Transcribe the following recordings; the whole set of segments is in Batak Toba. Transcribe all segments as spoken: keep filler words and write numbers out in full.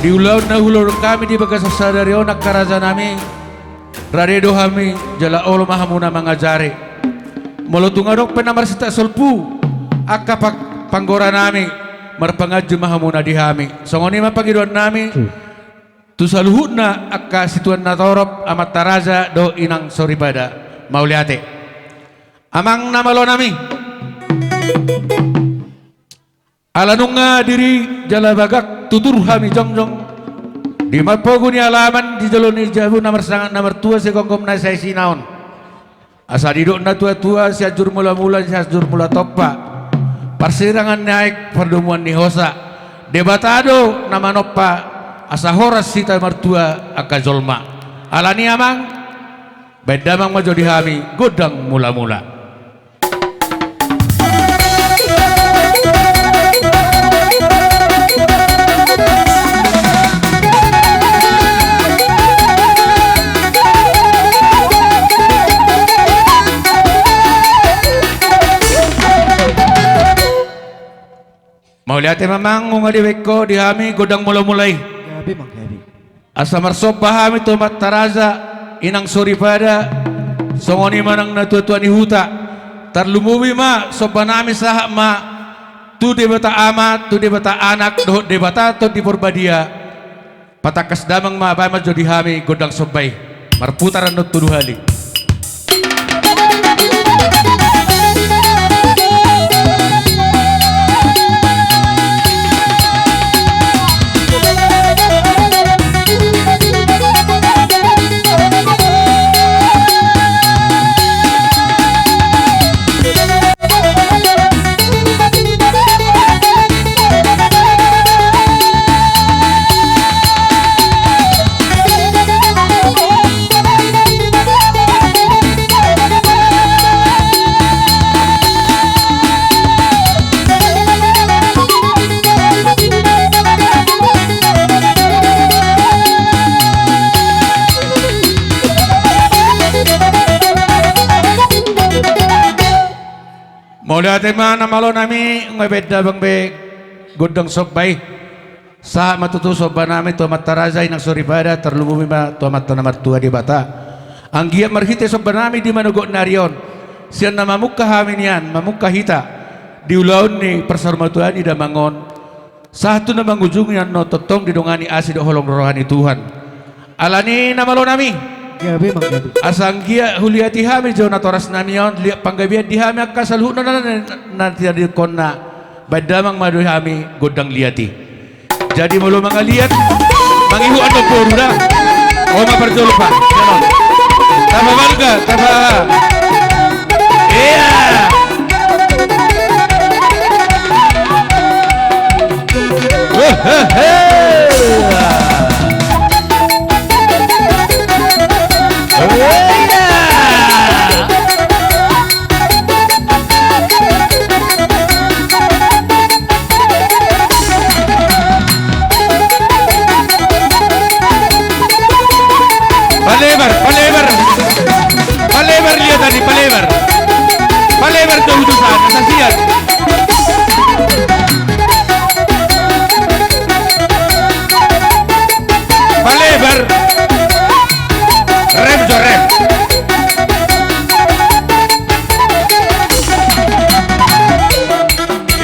Di ulaon na huulaon hami di bagasan sadari on, angka raja nami, rade do hami, jala olo ma hamuna mangajari. Molo tung adong pe na marsintak solpu angka pang-, panggora nami, marpanganju ma hamuna di hami. Songon i ma pangidoan nami tu saluhutna angka situan na torop, amanta raja dohot inang soripada. Mauliate. Amang na malo nami. Ala nunga diri jala bagak tutur hami jongjong di marpogu ni alaman, di jolo ni jabu na marsangap na martua, sigomgom na saisina on. Asa didok na tuatua, Sianjur Mulamula, Sianjur Mula Tompa, parsirangan ni aek, pardomuan ni hosa. Debata do na manompa, asa horas hita martua angka jolma. Alani, amang, baen damang ma jo di hami gondang mulamula. Mauliate ma, amang, nunga dibaen ho di hami gondang mulamula i. Gabe, amang, gabe. Asa marsomba hami tu amanta raja, inang soripada, songon i ma nang na tuatua ni huta. Tarlumobi ma somba nami sahat ma tu Debata Ama, tu Debata Anak, dohot Debata Tondi Porbadia. Patangkas damang ma, baen ma jo di hami gondang somba i. Marputar annon tolu hali. Mauliate ma na malo nami, nunga baen damang be gondang somba i. Sahat ma tutu somba nami tu amanta raja, inang soripada, tarlumobi ma tu Amanta na martua Debata. Anggiat marhite somba nami di manogot ni ari on, sian na mamungka hami nian, mamungka hita di ulaon ni parsaurmatuaon ni damang on, sahat tu na mangujungi annon tongtong didongani asi dohot holong ni roha ni Tuhan. Alani, na malo nami. Gabe, amang, gabe. Asa anggiat huliati hami jo natoras nami on, liat panggabean di hami angka saluhutna na, na, na, na tinadokkonna. Baen damang ma jo di hami gondang liat i. Jadi molo mangaliat, mangihut annon boru da. Ho ma parjolo, Pak. Tapa balga, tapa. Iya. Palebar, palebar. Palebar liat tadi, palebar. Palebar tu hudusan, asa sian. Palebar. Rem jo, rem.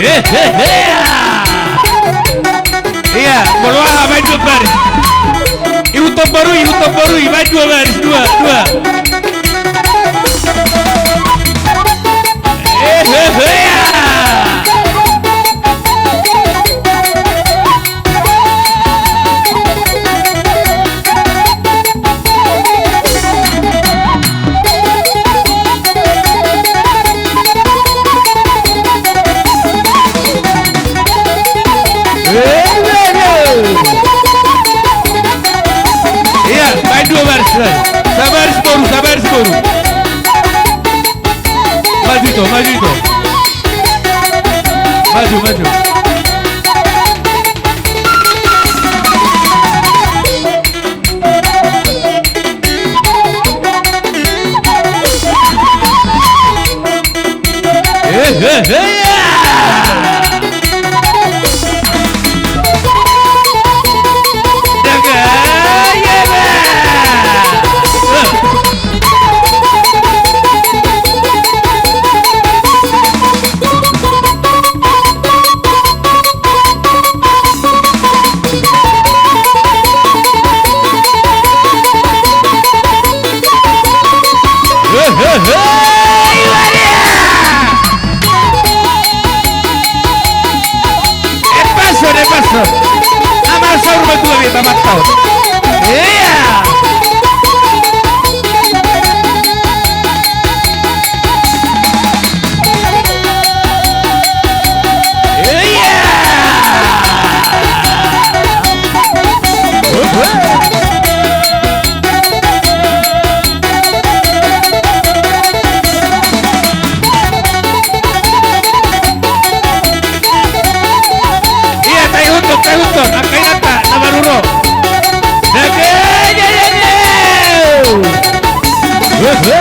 Eh, eh, eh. Iya, molo aha, baen dua baris. Ihuthon boru i, ihuthon boru i, baen dua baris, dua, dua. Eh, eh, eh, iya. Iya, baen dua baris, baen. Sabaris boru, sabaris boru. Maju ito, maju ito. Maju, maju. Eh, eh, eh, ya. Paso. Ama saur matua be, Bapak Taur. Iya. Iya. Iya, tai untung, tai untung. Angka inanta na maruro. Dage, dage, dage.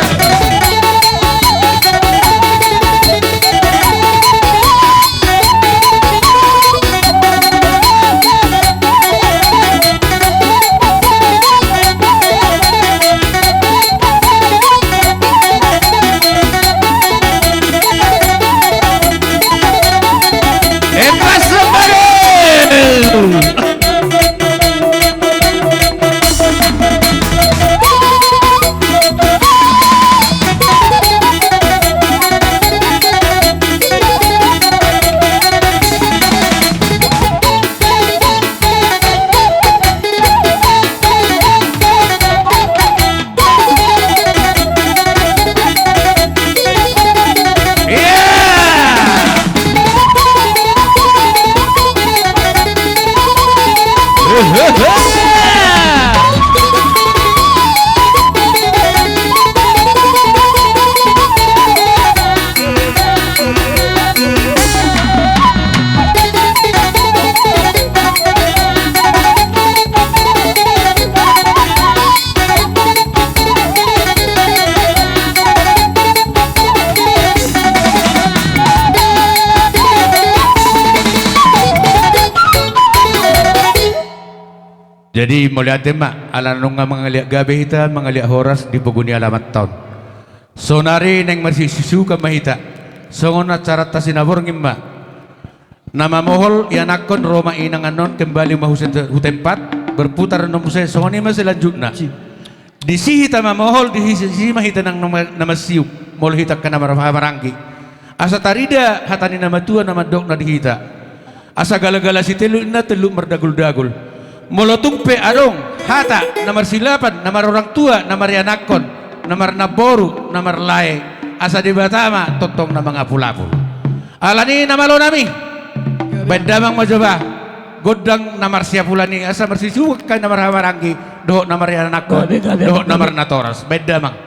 Jadi mauliate ma, ala nunga mangaliat gabe hita, mangaliat horas di pogu ni alamanta on. Saonari naeng marsisusukan ma hita. Songon acaranta sinaborngin ma. Na mamohol ianakkon, ro ma inang annon, kembali ma huse-, hu tempat, berputar annon muse, songon i ma selanjutna. Si. Disi hita mamohol, disi ma hita nang na ma-, na mansiuk, molo hita angka na marhahamaranggi. Asa tarida hata ni na matua na mandok na di hita. Asa galagala sitelu inna, telu mardaguldagul. Molo tung pe adong hata na marsilapan, na marorangtua, na marianakkon, na marnamboru, na marlae, asa Debata ma tongtong na mangapulapul. Alani na malo nami, baen damang ma jo ba gondang na marsiapulan i, asa marsisuak angka na marhahamaranggi, dohot na marianakkon, dohot na marnatoras. Baen damang.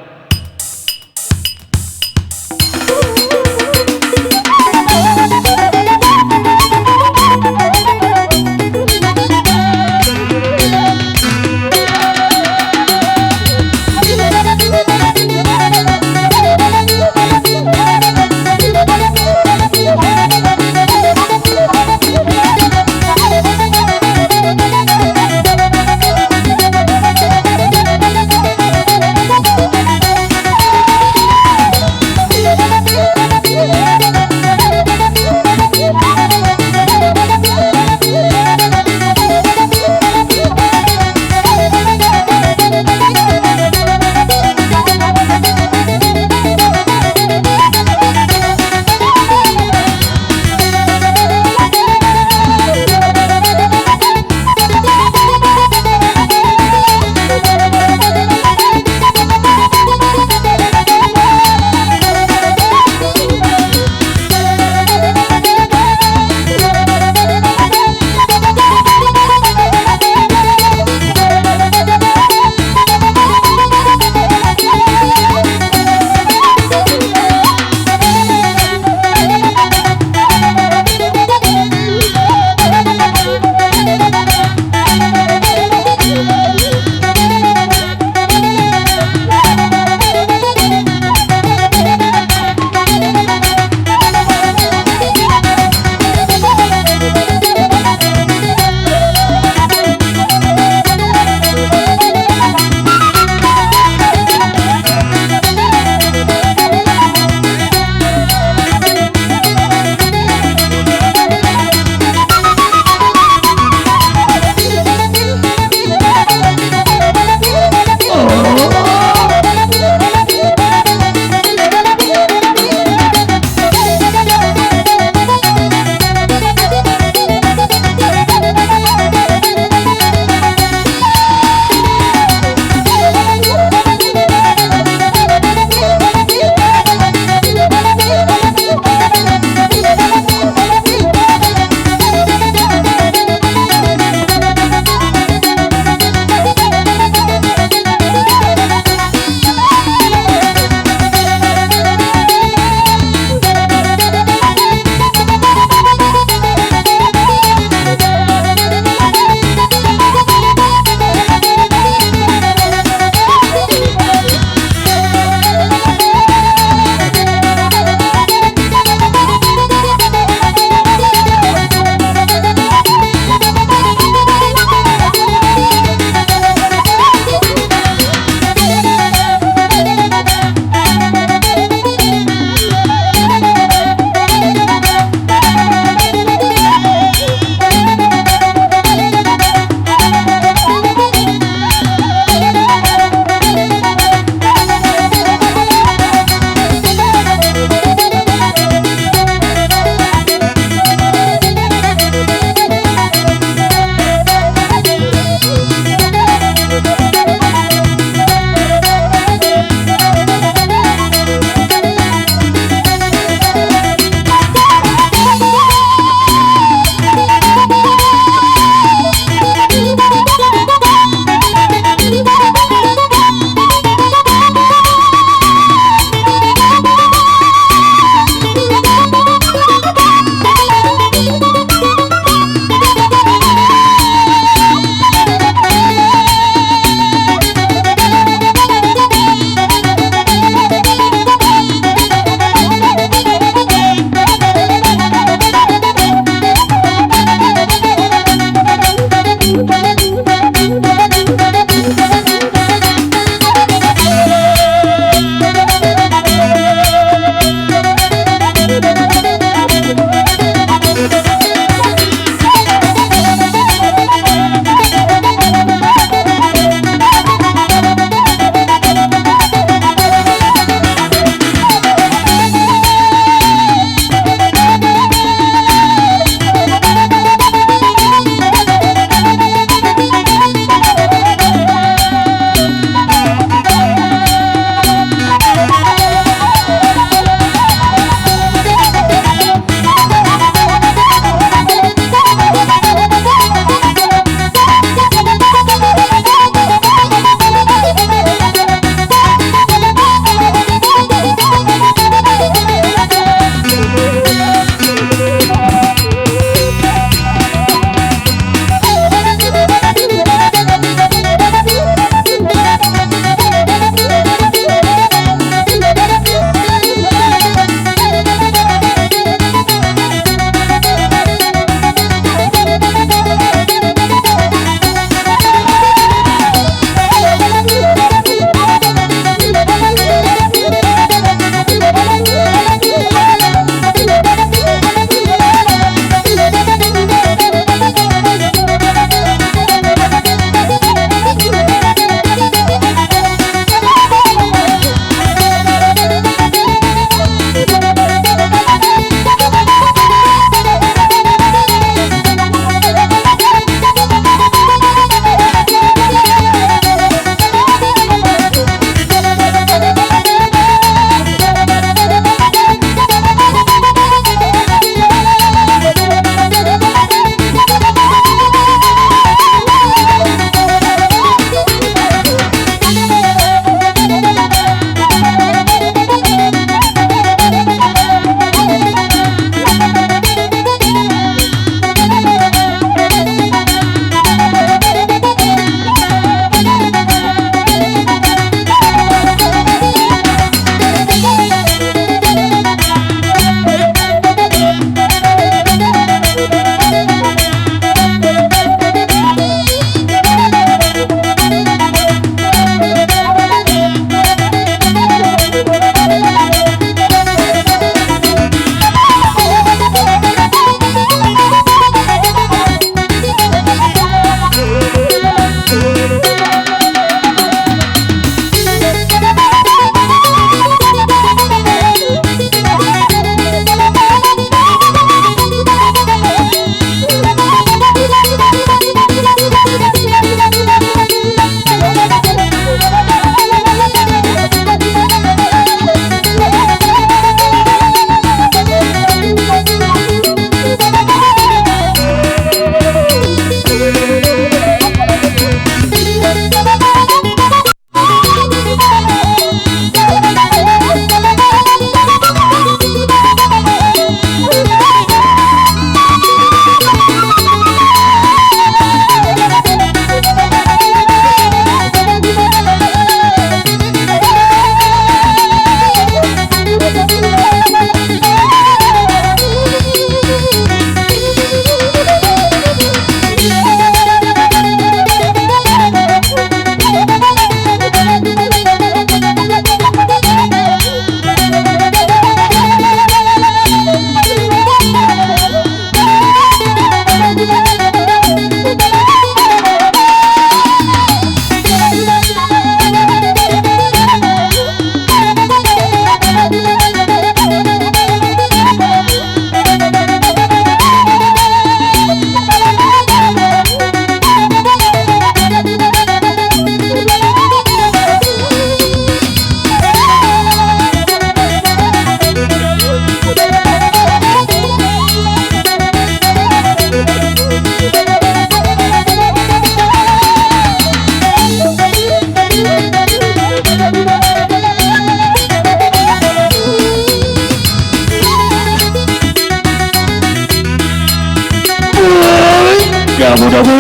Dabu-dabu.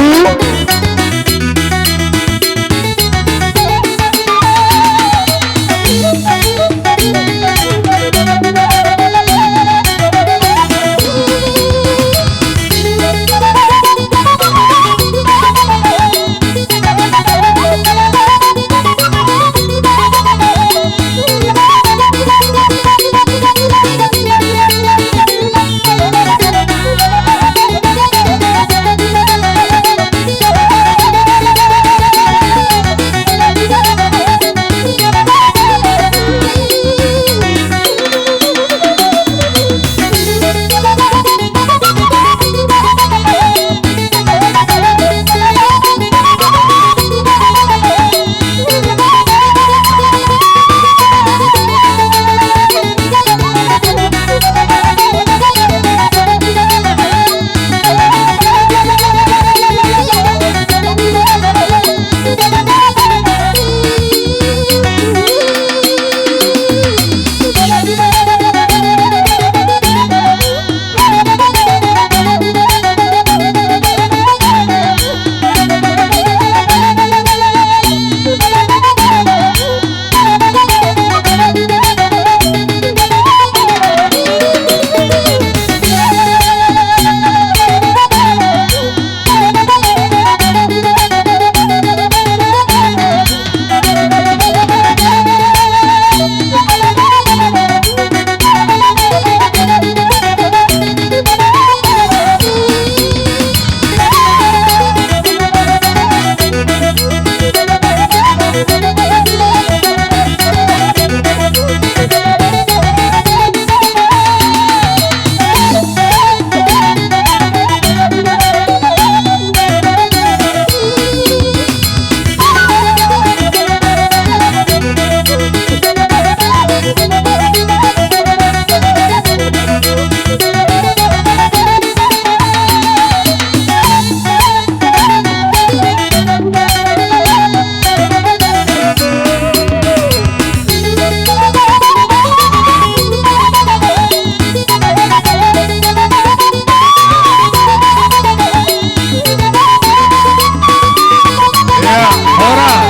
Ia, horas.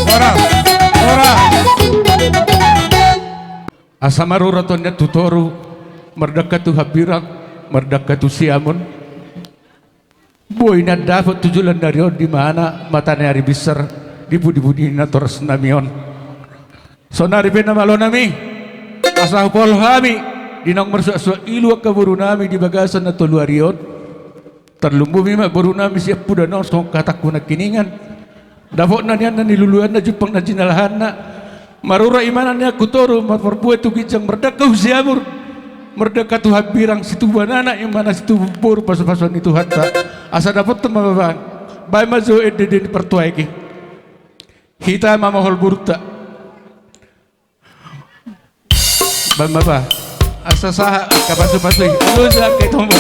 Horas. Horas. Asa marurat on nian tu toru, mardangka tu hambirang, mardangka tu siamun. Boi nian dapot tu joloan ni ari on di mana mata ni ari binsar di pudi-pudi ni natorasnami on. Saonari pe na malo nami, asa hupasahat hami di naung marsuak-suak ilu angka borunami di bagasan na tolu ari on. Tarlumobi ma borunami siampudan on songon hatangku nangkiningan. Dapotna nian na niluluanna, jumpang na jinalahanna. Marurat ibana nian tu toru, marparbue tu ginjang, mardangka tu siamun, mardangka tu hambirang, situbu anak ibana situbu boru pasu-pasuon ni Tuhanta. Asa dapothon ma bahen, bahen ma jo ende-ende ni partuaek i. Hita ma mohol borunta. Bahen ma ba. Asa sahat angka pasu-pasu i. Ulos angka i tombo.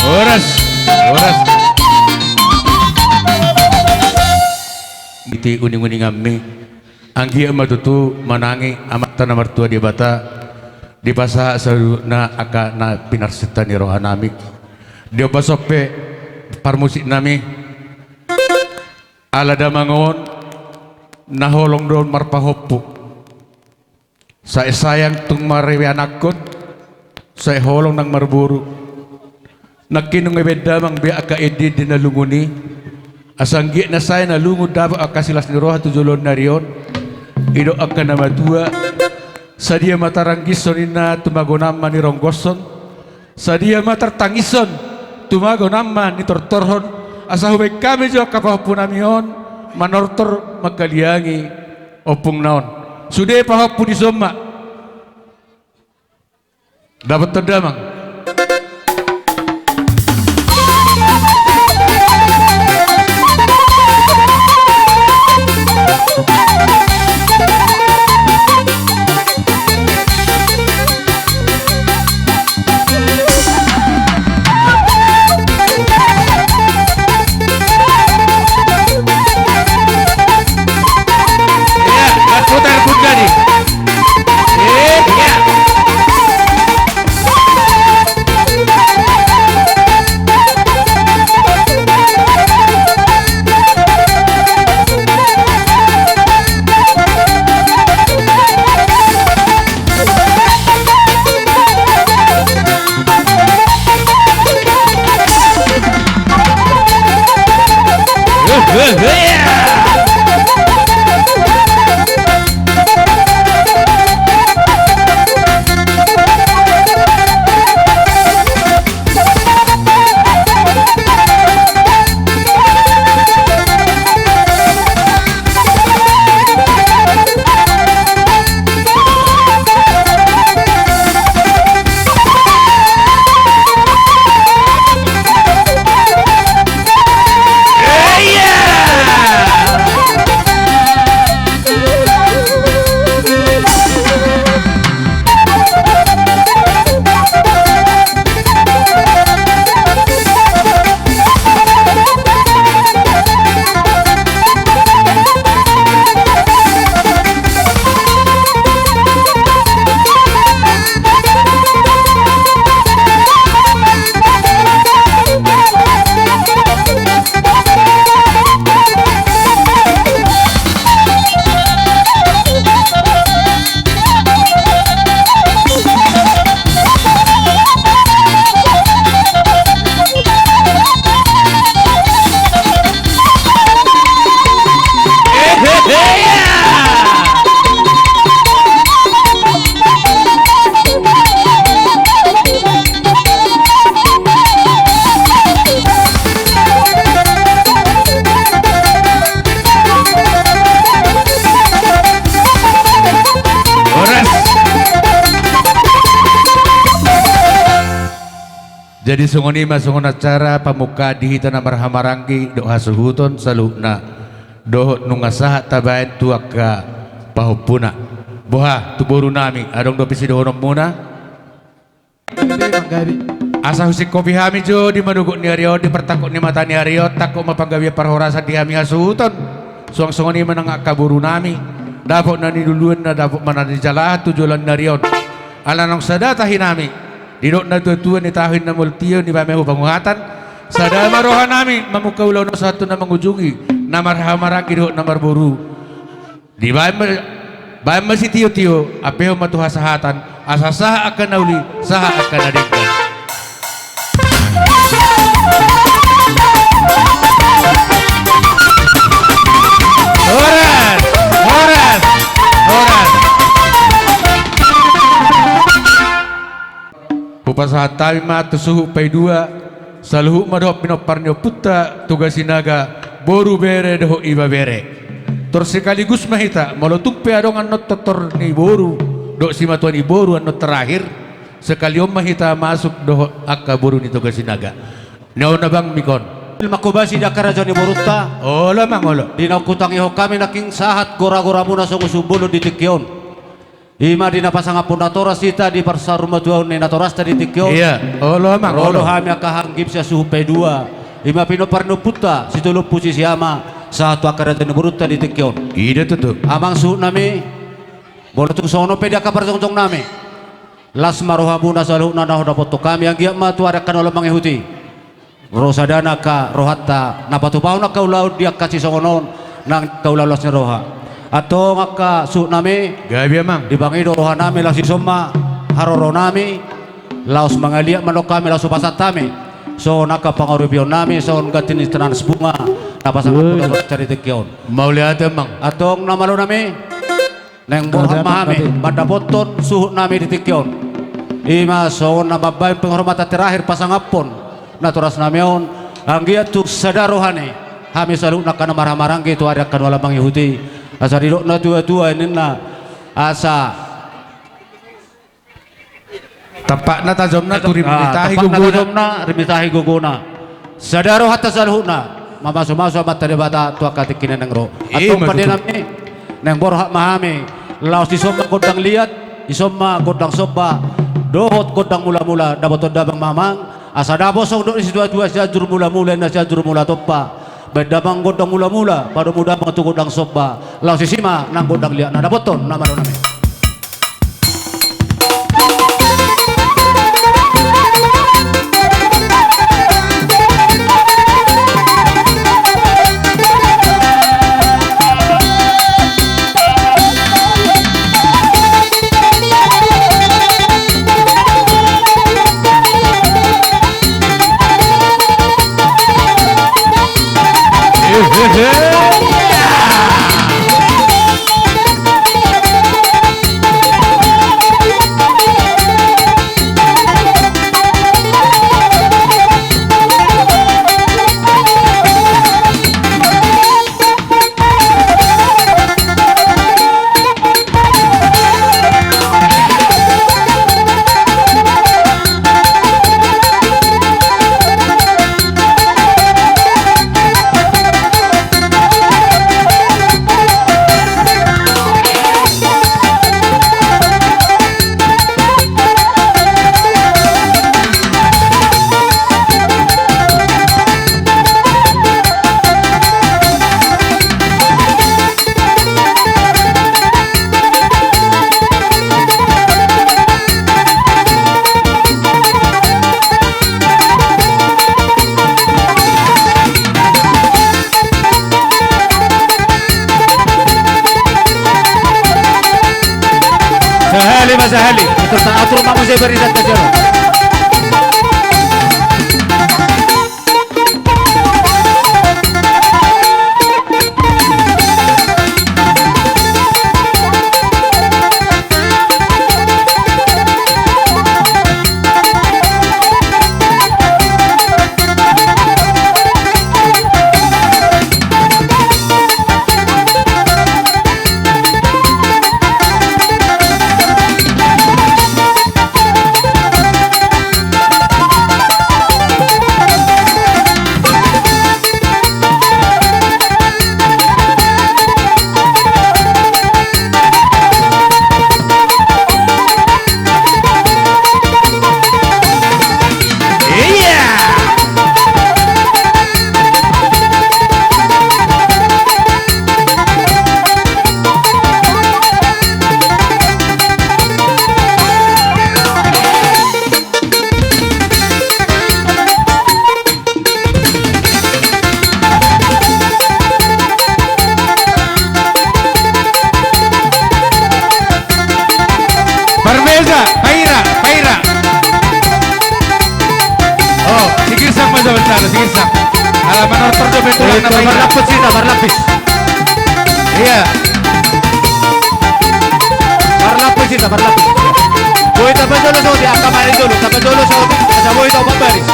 Horas, horas. Di uning-uninganmi, anggiat ma tutu manangi Amanta na martua Debata, dipasahat saluhutna angka na pinarsinta ni rohanami. Di ombas on pe, parmusiknami, ala damang on na holong do on marpahompu. Sai sayang tung maribana angkon, sai holong nang marboru. Nangkin nunga dibaen damang be angka endi-endi na lungun i. Asa anggiat na sai na lungun dapot angka silas ni roha tu joloan ni ari on. Didok angka na matua. Sadia ma taranggishon ninna, tumagon ma nironggosshon. Sadia ma tartangishon, tumagon ma nitortorhon, asa hubaen hami jo angka pahompunami on, manortor manghaliangi ompungna on. Sude pahompu, dison ma. Dapothon damang. Iya, putar bunda nih. Iya. Jadi songon i ma songon acara pamungkaan di hita na marhahamaranggi dohot hasuhuton saluhutna, dohot nunga sahat tabaen tu angka pahompuna. Boha tu boru nami, adong dope sidohononmuna? Asa husingkopi hami jo di manogot ni ari on, di partangkok ni mata ni ari on, tangkok ma panggabean parhorasan di hami hasuhuton. Suang songon i ma nang angka boru nami, dapot na niluluan, na dapot ma na nijalahan tu joloan ni ari on. Ala naung sada tahi nami, didok na tuatua, ni tahi na molo tio, nibaen ma hu panguhatan. Sada ma roha nami mamungka ulaon on sahat tu na mangujungi, na marhahamaranggi dohot na marboru. Dibaen ma, baen ma sitiotio, ampehon ma tu hasahatan, asa sahat angka na uli, sahat angka na denggan. Horas, horas, horas. Hupasahat hami ma tu suhut paidua, saluhut ma dohot pinompar ni ompunta Toga Sinaga, boru, bere dohot ibebere. Tor sekaligus ma hita, molo tung pe adong annon tortor ni boru dohot simatua ni boru annon terakhir, sekali on ma hita masuk dohot angka boru ni Toga Sinaga. Ni on, abang, mik on. Mangkobasi di angka raja ni borunta. Olo, amang, olo. Di naung hutangihon hami nangkin sahat goragoramuna songon suhut bolon di tingki on. I ma di na pasangaphon natoras hita di parsarumatuaon ni natorasta di tingki on. Iya, olo, amang, olo. Ro do hami angka hanggip sian suhut paidua. I ma pinompar ni ompunta, sitolompu sisiama, sahat tu angka raja ni borunta di tingki on. I do tutu. Amang suhut nami, molo tung songon on pe di angka parjongjong nami, las ma rohamuna saluhutna na hudapothon hami, anggiat ma tu ari angka na lam mangihuti. Ro sada nangkin angka rohanta na patupahon angka ulaon di angka sisongon on, nang angka ulaon las ni roha. Antong angka suhut nami. Gabe, amang. Dipangido roha nami laos dison ma haroro nami, laos mangaliat ma nangkin hami laos hupasahat hami songon angka pangarupion nami, songon ganti ni tangkas bunga na pasangaphon natoras di tingki on. Mauliate, amang. Antong na malo nami. Naeng borhat ma hami mandapothon suhut nami di tingki on. I ma songon na mambaen penghormatan terakhir pasangaphon natoras nami on, anggiat tung sada roha ni hami saluhutna angka na marhahamaranggi tu ari angka na lam mangihuti. Asa didok na tuatua ninna, asa Tampakna tajomna tu rim ni tahi gogona. Tampakna tajomna rim ni tahi gogona. Sada rohanta saluhutna mamasumasu Amanta Debata tu angka tingki na naeng ro. Antong pande nami, naeng borhat ma hami, laos dison ma gondang liat, dison ma gondang somba, dohot gondang mulamula, dapothon damang ma amang. Asa dapot songon dok ni situatua, Sianjur Mulamula ninna Sianjur Mulatompa. Baen damang gondang mulamula, padomu damang tu gondang somba. Laos disi ma nang gondang liatna, dapothon na malo nami. Sahali ma sahali. Atur ma muse barisan tajero. Parlapis hita, parlapis. Iya. Parlapis hita, parlapis. Boi tapajolo saotik, angka marjolo, tapajolo saotik, asa boi tau pambaris.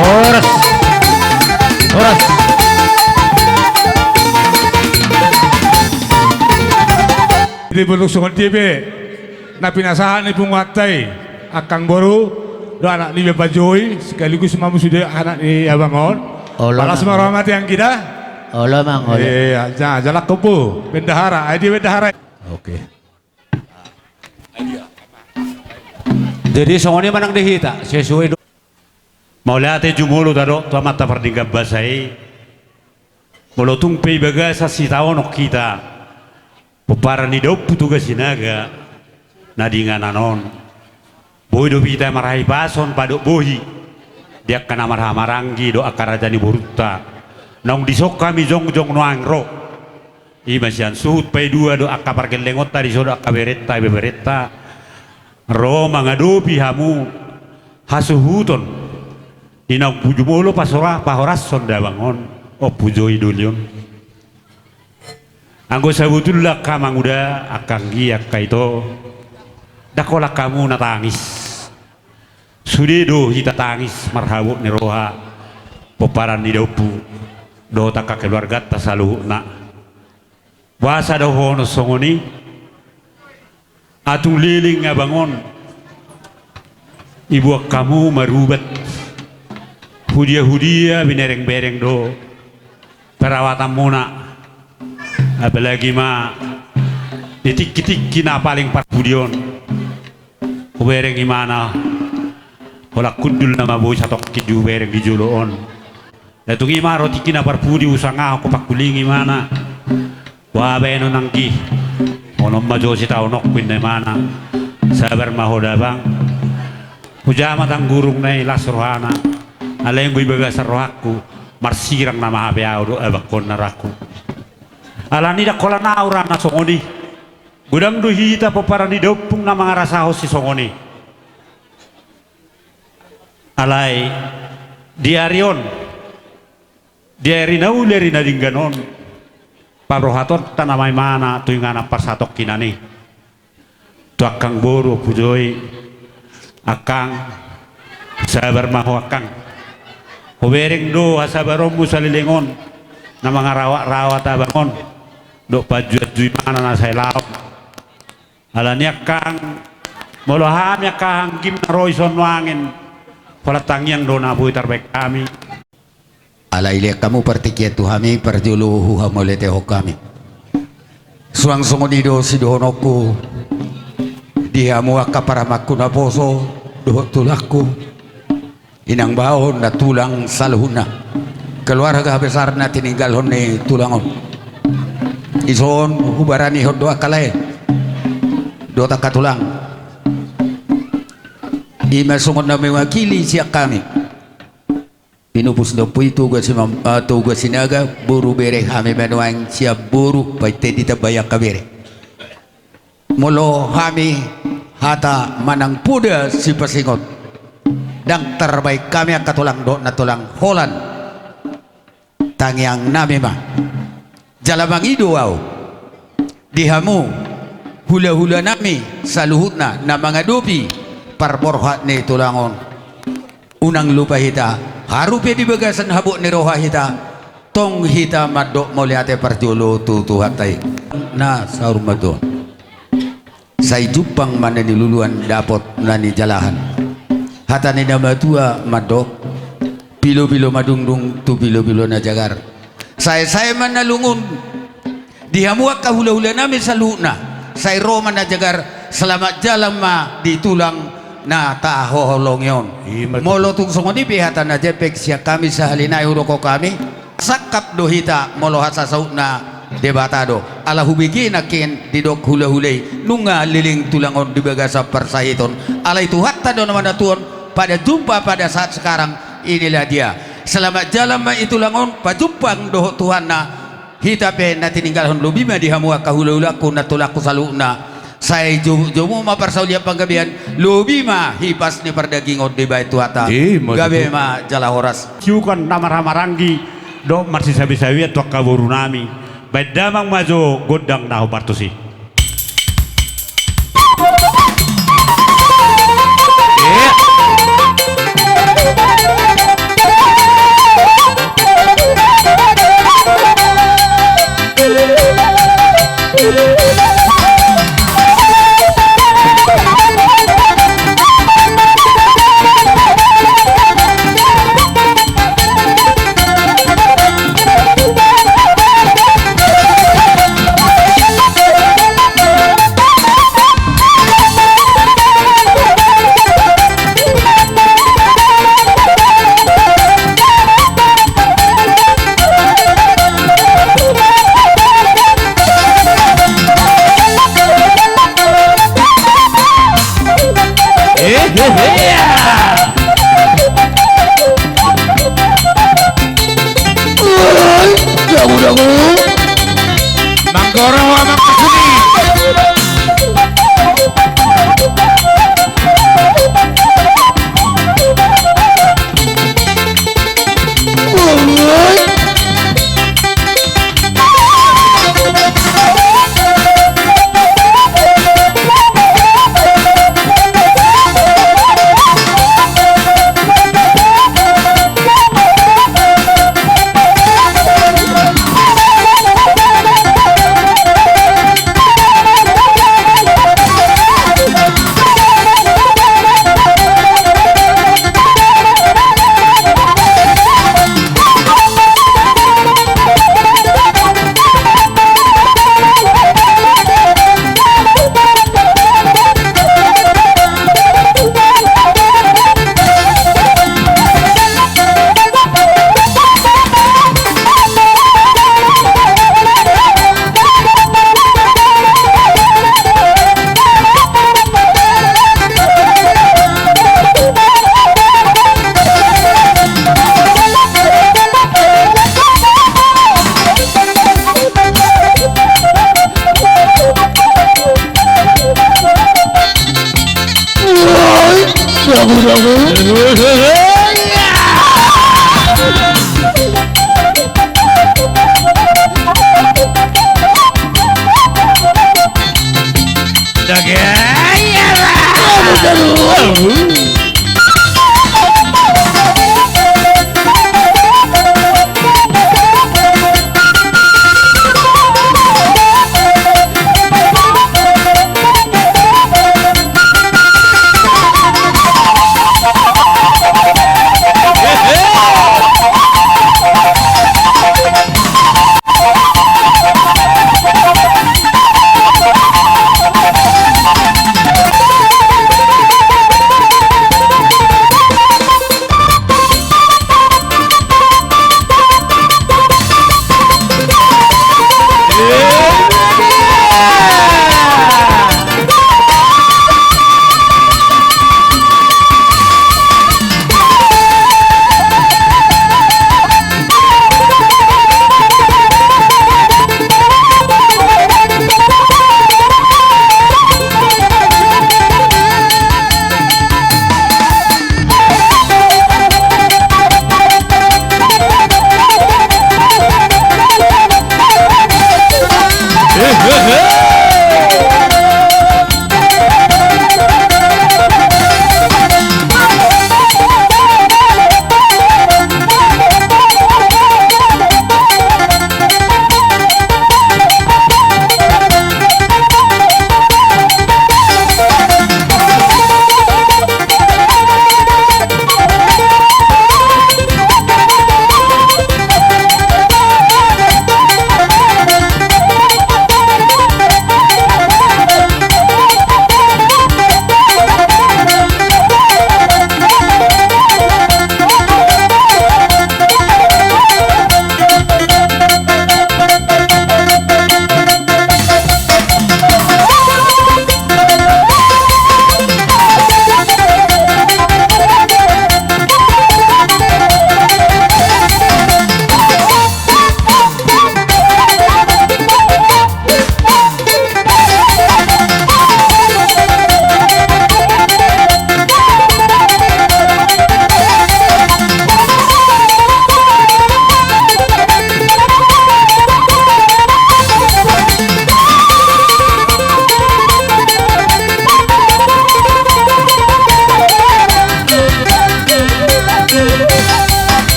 Horas. Horas. Di bentuk songon dia be. Na pinasahat ni punguanta i, angkang boru, do anak ni Bapa Joi, sekaligus ma muse do anak ni abang on. Olo, Balas ma roha ma tu anggi da. Olo, Amang, olo. Iya, ja-, jalang kompu, bendahara, ai dia bendahara. Oke. Jadi songon i ma nang di hita, sesuai do. Mauliate jumolo tadok tu Amanta Pardenggan Basa i. Molo tung pe di bagasan sitaonon hita pomparan ni daompu Toga Sinaga na di inganan on, boi dope hita marhahipason padok bohi di angka na marhahamaranggi dohot angka raja ni borunta. Naung dison hami jongjong nuaeng ro, i ma sian suhut paidua dohot angka pargellengonta, dison dohot angka berenta, ibeberenta, ro mangadopi hamu hasuhuton. Inang, jumolo pasora, pahorashon da abang on, Ompu Joi doli on. Anggo sabotulna angka amanguda, angka anggi, angka ito, ndang holan hamu na tangis. Sude do hita tangis marhabot ni roha pomparan ni daompu dohot angka keluarganta saluhutna. Boasa do hudokhon songon i? Atung leleng abang on diboan hamu marubat. Hudia-hudia binereng-bereng do perawatanmuna. Apalagi ma di tingki-tingki na paling parpudi on. Hubereng imana, holan hundul nama boi satongkin dibereng di jolo on. Lae, tung i ma ro tingki na parpudi husangahon, hupangkulingi imana. Boha bahenon anggi? On ma jo sitaononku, ninna imana. Sabar ma ho da abang. Hujama tanggurung na i, las rohana. Alai anggo di bagasan rohangku, marsirang nama hape ahu dohot abangkon na rohangku. Alani ndang holan ahu ra na songon i. Godang do hita pomparan ni daompung na mangarasahon sisongon i. Alai di ari on, di ari na uli, ari na denggan on, paborhatonta nama imana tu inganan parsatongkinan i. Tu angkang boru, Ompu Joi, angkang, sabar ma ho angkang. Hubereng do hasabaronmu saleleng on na mangarawat-rawat abang on dohot paanju-anju imana na sai laon. Alani angkang, molo hami angka anggim na ro dison nuaeng, holan tangiang do na boi tarbaen hami. Alai lean hamu partingkian tu hami, parjolo huhamauliatehon hami. Suang songon i do sidohononku di hamu angka parumaenku naposo dohot tulangku. Inang bao na tulang saluhutna, keluarga besar na tininggalhon ni tulang on. Dison hubaranihon do angka lae dohot angka tulang. I ma songon na mewakili sian hami. Pinupus ni ompu i Toga Simam-, eh, Toga Sinaga, boru bere hami ma nuaeng sian boru, painte ditambai angka bere. Molo hami hata manang poda sipasingot, ndang tarbaen hami angka tulang dohot nantulang, holan tangiang nami ma. Jala mangido ahu di hamu hulahula nami saluhutna na mangadopi parborhat ni tulang on. Unang lupa hita, haru pe di bagasan habot ni roha hita, tong hita mandok mauliate parjolo tu Tuhanta i. Na saur matua, sai jumpang ma na niluluan, dapot na nijalahan. Hata ni na matua mandok, pilopilo ma dungdung tu pilopilo na jagar. Saesae ma na lungun di hamu angka hulahula nami saluhutna. Sai ro ma na jagar, selamat jalan ma di tulang na tahaholongi on. Ima tutu. Molo tung songon i pe hata na jempek sian hami sahali nai hudokhon hami, sangkap do hita molo hasasautanna Debata do. Ala hubege nangkin didok hulahula i, nunga leleng tulang on di bagasan parsahiton. Alai Tuhanta do na manatuhon, pada jumpa pada saat sekarang, inilah dia. Selamat jalan ma i tulang on, pajumpang dohot Tuhanna. Hita pe na tininggalhon, lobi ma di hamu angka hulahulangku, nantulangku saluhutna. Sai jo-, jomu ma parsaulian panggabean, lobi ma hipas ni pardagingon dibahen Tuhanta. Ima tutu. Gabe ma jala horas. Siukan na marhahamaranggi dohot marsisabisabian tu angka borunami. Bahen damang ma jo gondang na hombar tusi. Oi, dangu, dangu. Manggoro amang suni.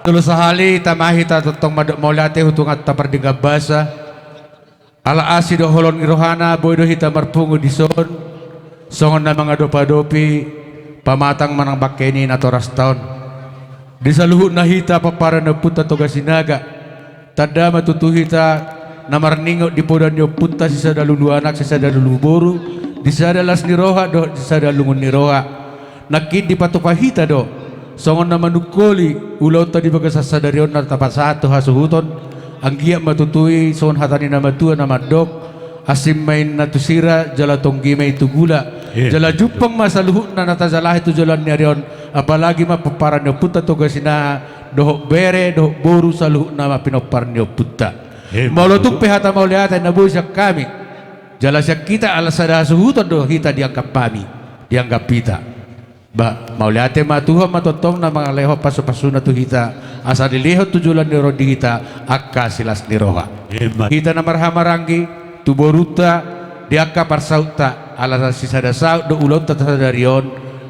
Jolo sahali tama hita tongtong mandok mauliate tu Tuhanta pardenggan basa. Ala asi dohot holong ni rohana boi do hita marpungu dison songon na mangadopadopi pamatang manang bangke ni natorasta on. Di saluhutna hita pomparan ni ompunta Toga Sinaga, tanda ma tutu hita na marningot di poda ni ompunta sisada lulu anak, sisada lulu boru, di sada las ni roha dohot di sada lungun ni roha. Nangkin dipatupa hita do songon na manungkoli ulaonta di bagasan sadari on na tapasahat tu hasuhuton. Anggiat ma tutu i songon hata ni na matua na mandok: Asing ma inna tu sira, jala tonggi ma i tu gula. Jala jumpang ma saluhutna na tajalahi tu joloan ni ari on. Apalagi ma pomparan ni ompunta Toga Sinaga dohot bere dohot boru, saluhutna ma pinompar ni ompunta. Molo tung pe hata mauliate na boi sian hami jala sian hita, ala sada hasuhuton do hita dianggap hami, dianggap hita. Ba mauliate ma, Tuhan ma tongtong na mangalehon pasupasuna tu hita, asa dilehon tu joloan ni ari on di hita angka silas ni roha. Hita na marhahamaranggi, tu borunta, di angka parsautta, ala sisada saut do ulaonta tu sadari on.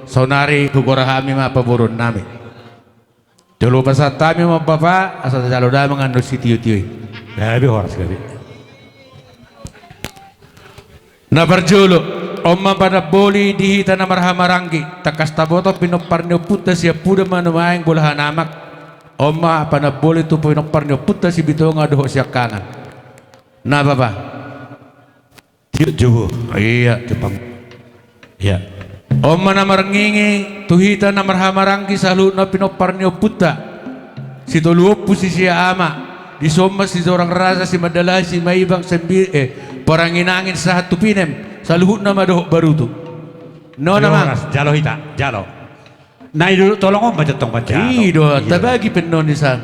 Saonari hugora hami ma paboruonnami. Jolo pasahat hami ma, Bapa, asa tajalo damang annon sitiotio i. Gabe horas gabe. Na parjolo, on ma panamboli di hita na marhahamaranggi, tangkas taboto pinompar ni ompunta sian puda ma nuaeng bolahan amak. On ma panamboli tu pinompar ni ompunta Sibitonga dohot siangkangan. Na, Bapa. Tiot jobo. Ia. Jepang. Ia. On ma na marngingi tu hita na marhahamaranggi saluhutna pinompar ni ompunta. Sitolu ompu, sisia ama. Dison ma Sitorang Raja, Simandalahi, Simaibang, Sembi, eh, Poranginangin sahat tu Pinem. Saluhutna ma dohot Barutu. Non amang. Jalo hita, jalo. Na i do, tolong on ma jontong baca. I do, tabagi pe non i san.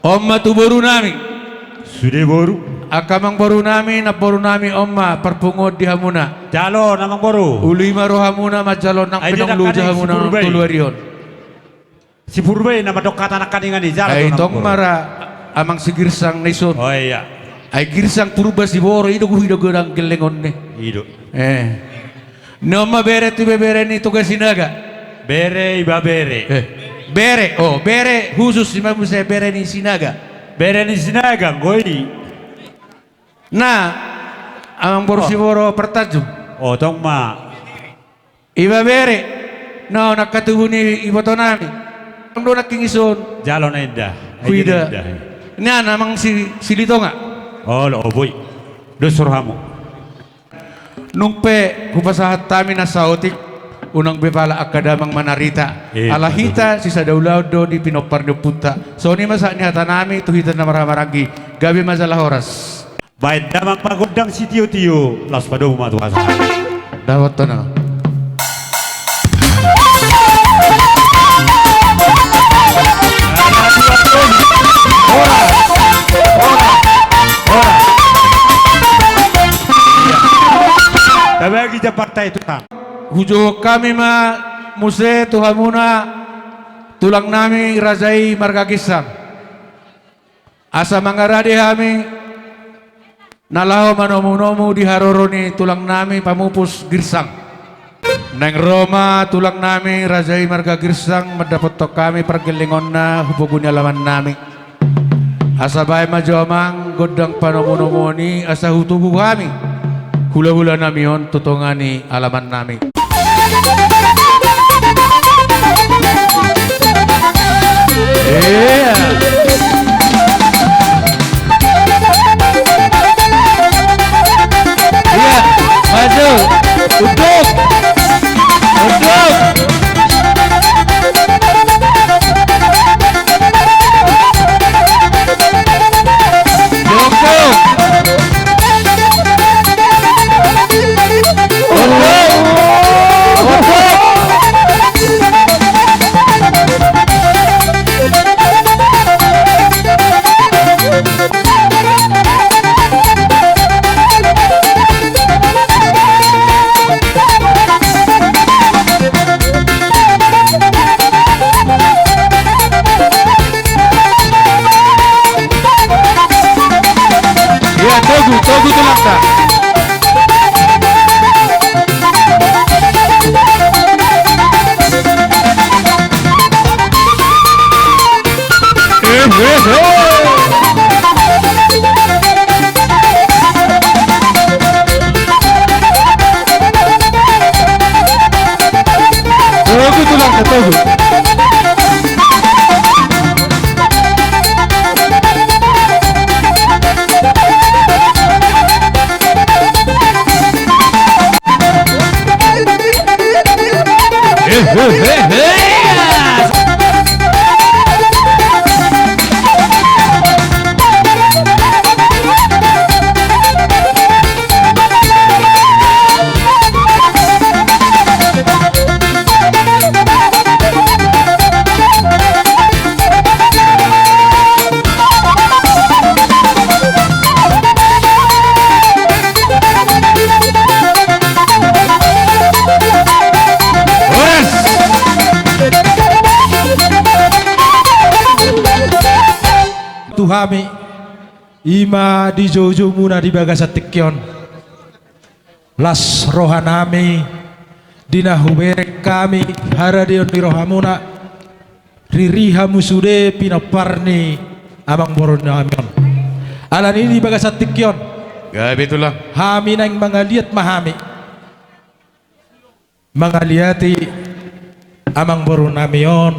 On ma tu borunami. Sude boru. Angka amangborunami, namborunami, on ma parpunguon di hamuna. Jalo na amangboru. Uli ma rohamuna manjalo nang pinangulosi hamuna tolu ari on. Si Purba i na mandok hata nangkaningan i, jalo. Ai tong ma ra amang si Girsang na i son. Ai Girsang Purba Siboro, i do huida godang gellengonna. I do. Eh. Non ma bere tu ibebere ni Toga Sinaga. Bere, ibebere. Eh, bere, oh, bere khusus ima muse bere ni Sinaga. Bere ni Sinaga, goi. Na, amangboru Siboro Partanjung. Oh, tong ma. Ibebere. No, nangkatubu ni ibotonami. Tong do nangkin i son. Jalo na inda. Huida. Ni ana amang si, Silitonga. Oh, lo, oh, boi. Dos rohamu. Nung pe hupasahat hami na saotik, unang be pala angka damang manarita. Ala hita sisada ulaon do di pinompar ni ompunta. Songon i ma sahat ni hatanami tu hita na marhahamaranggi. Gabe ma jala horas. Baen damang ma gondang sitiotio, laos padomu ma tu hasahatan. Dapot tona. Tabagi jambarta i tu hami. Hujou hami ma muse tu hamuna tulangnami raja i marga Girsang. Asa mangarade hami na laho manomunomu di haroro ni tulangnami pamupus Girsang. Naeng ro ma tulangnami raja i marga Girsang mandapothon hami pargellengonna hu pogu ni alamannami. Asa baen ma jo amang gondang panomunomuon i asa hutubu hami hulahulanami on tu tonga ni alamannami. Ia. Ia, maju. Untuk. Untuk. hami, i ma di joujoumuna di bagasan tingki on. Las rohanami di na hubereng hami haradeon ni rohamuna, riri hamu sude pinompar ni amangborunami on. Alani i di bagasan tingki on, gabe tulang, hami naeng mangaliat ma hami, mangaliati amangborunami on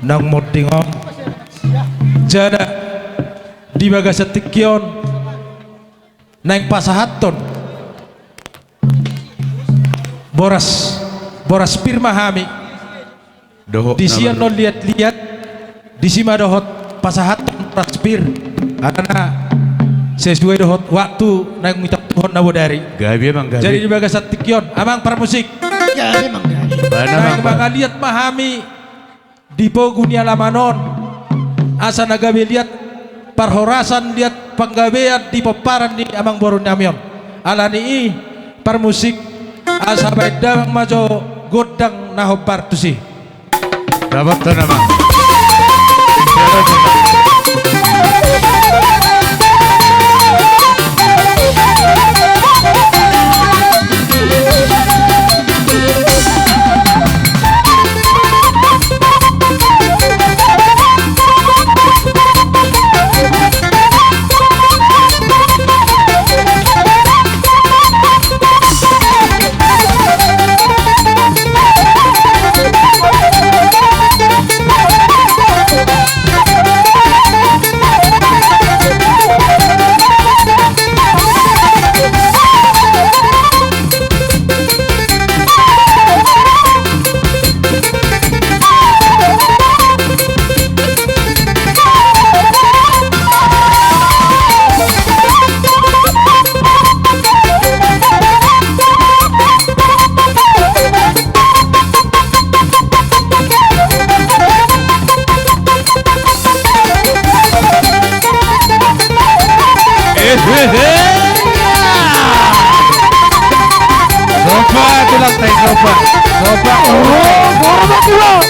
naung monding on. Jala di bagasan tingki on naeng pasahathon boras, boras pir ma hami. Dohot di sian na liat-liat, disi ma dohot pasahathon boras pir, alana sesuai dohot waktu naeng mangitongtuhon na bodari. Gabe, Amang, gabe. Jadi di bagasan tingki on, Amang parmusik, gabe, Amang, gabe. Naeng mangaliat ma hami di pogu ni alaman on, asa na gabe liat parhorasan, liat panggabean di pomparan ni amangborunami on. Alani i, parmusik, asa baen damang ma jo gondang na hombar tusi. Dapot, Amang. Coba tulang tai, coba. Coba. Oh, hormat tulang.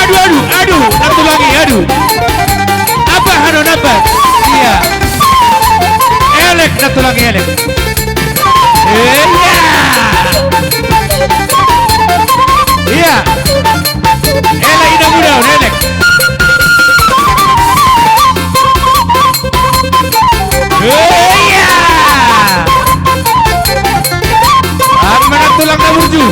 Aduh, aduh, aduh, nantulang i, aduh. Apa hano napa? Iya. Elek, nantulang i elek. Iya. Iya. Elek, ina muda on, elek. Iya. Ari ma nantulang na burju.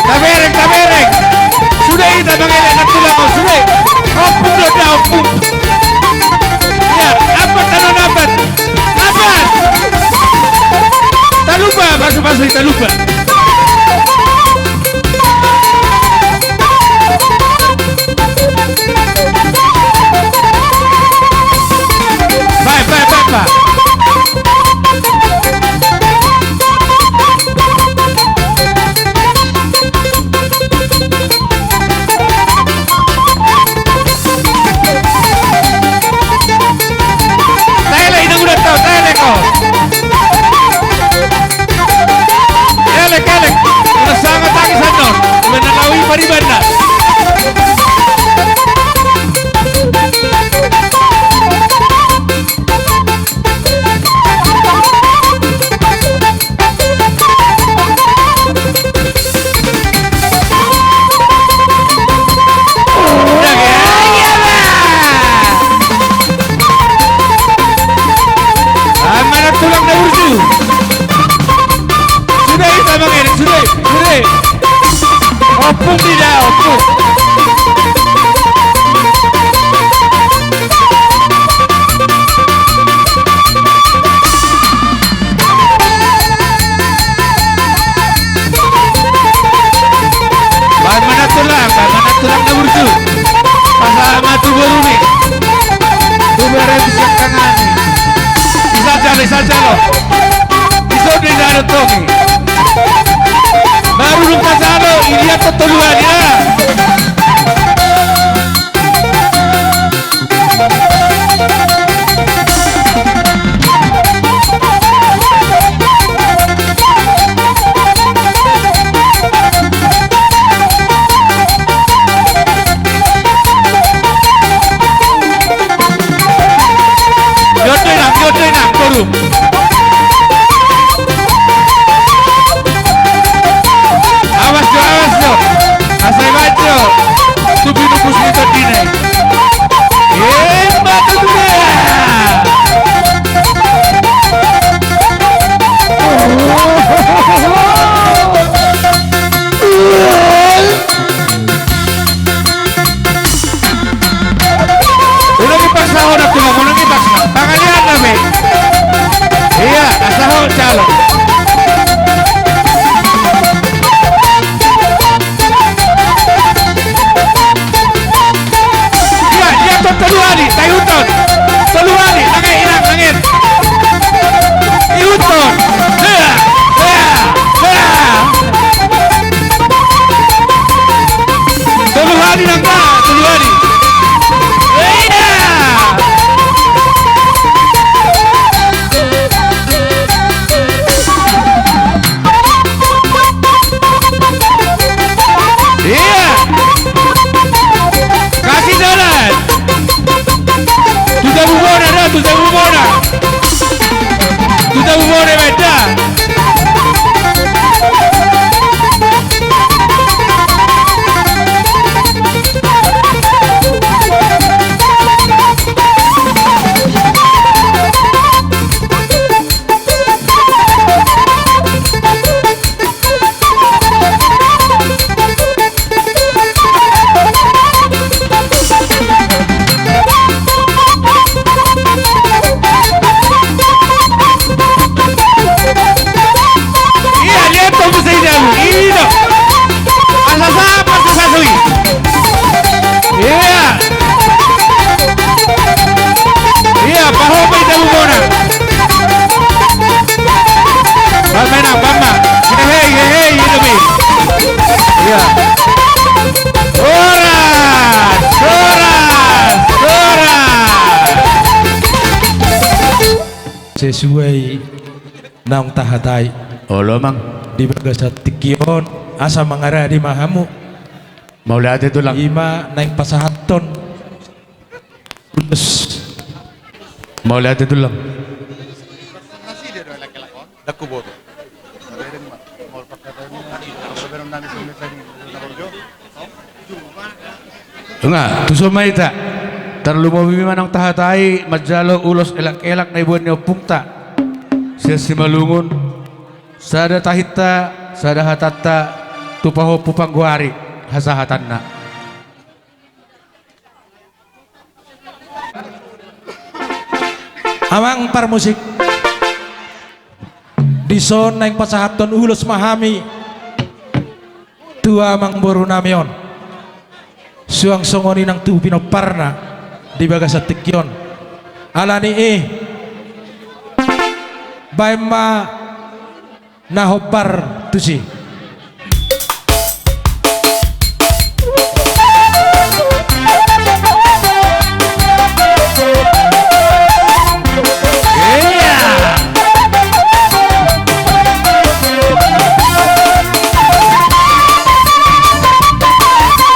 Tabereng, tabereng. Sude i, tabereng, nantulang on, sude. Ompung do da, ompung. Iya, ampat, tano ampat. Ampat. Talupa, pasu, pasu. Dison do i na dohot i. Baru dung pasalo, iliat do tolu hali, ya. Jodoh inang, jodoh inang, boru. Awas jo, awas jo. Asa ibaen jo. Tupi nubus ni tondina i. Emma tutu dia. Unang ipaksa ho na tulang, unang ipaksa. Pangalian na be. Ia, asa ho jalo. Ia, ia, to-, tolu hali, taihuthon. Tolu hali, nanget, inang, nanget. Ihuthon. Ia, ia, ia. Tolu hali nangkin, tolu hali. Ia. Ia. Kasih jalan. Tu jabu bona da, tu jabu bona. Tu jabu bona, beda. Ia, lihat tuh, bisa ini, aku. Ini tuh. Asa sapa, asa sasui. Ia. Ia, pahope i jabu bona. Bamba, bamba. Hehe, hehe, ini mi. Ia. Horas, horas, horas. Sesuai naung tahatai. Olo, Amang. Di bagasan tingki on, asa mangaradi ma hamu. Mauliate, Tulang. Ima naeng pasahathon. Ulos. Mauliate, Tulang. Nga, tuson ma hita. Tarlumobi ma naung tahatai manjalo ulos elak-elak na iboan ni ompungta sian Simalungun. Sada tahinta, sada hatanta, tu pahompu panggoari hasahatanna. Amang parmusik, dison naeng pasahathon ulos ma hami tu amangboru nami on, suang songon i nang tu pinomparna di bagasan tingki on. Alani i, baen ma na hombar tusi.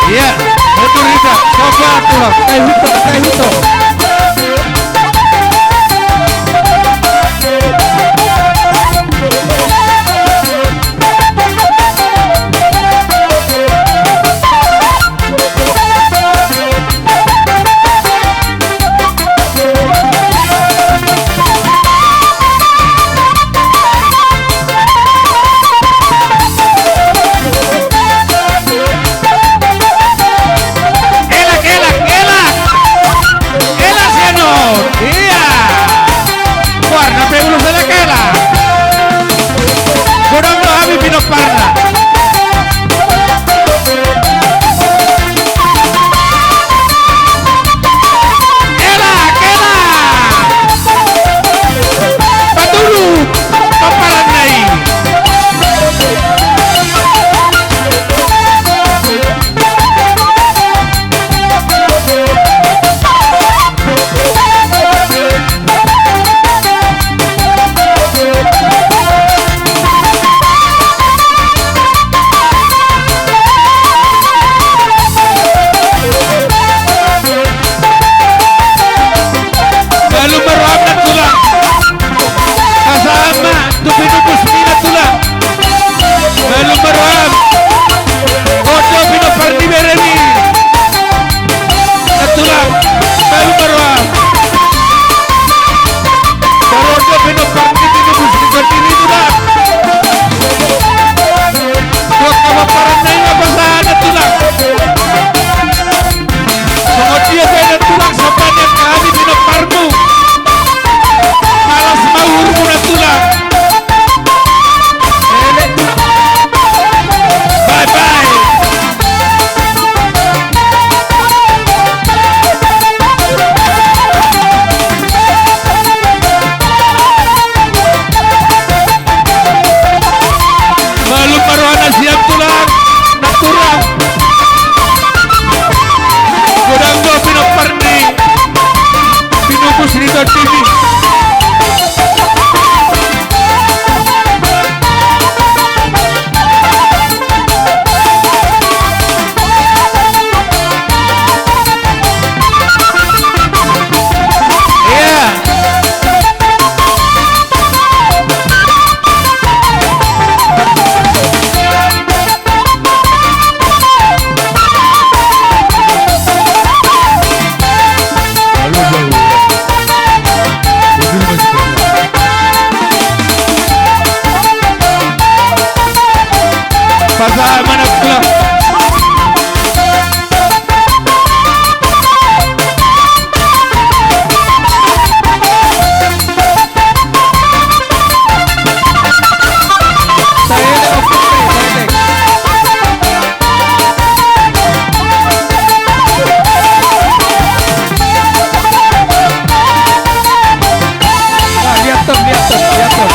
Ia, mundur hita, coba pulang. Tahuto, tahuto. Elak, elak, elak. Lihat dong, lihat dong, lihat dong.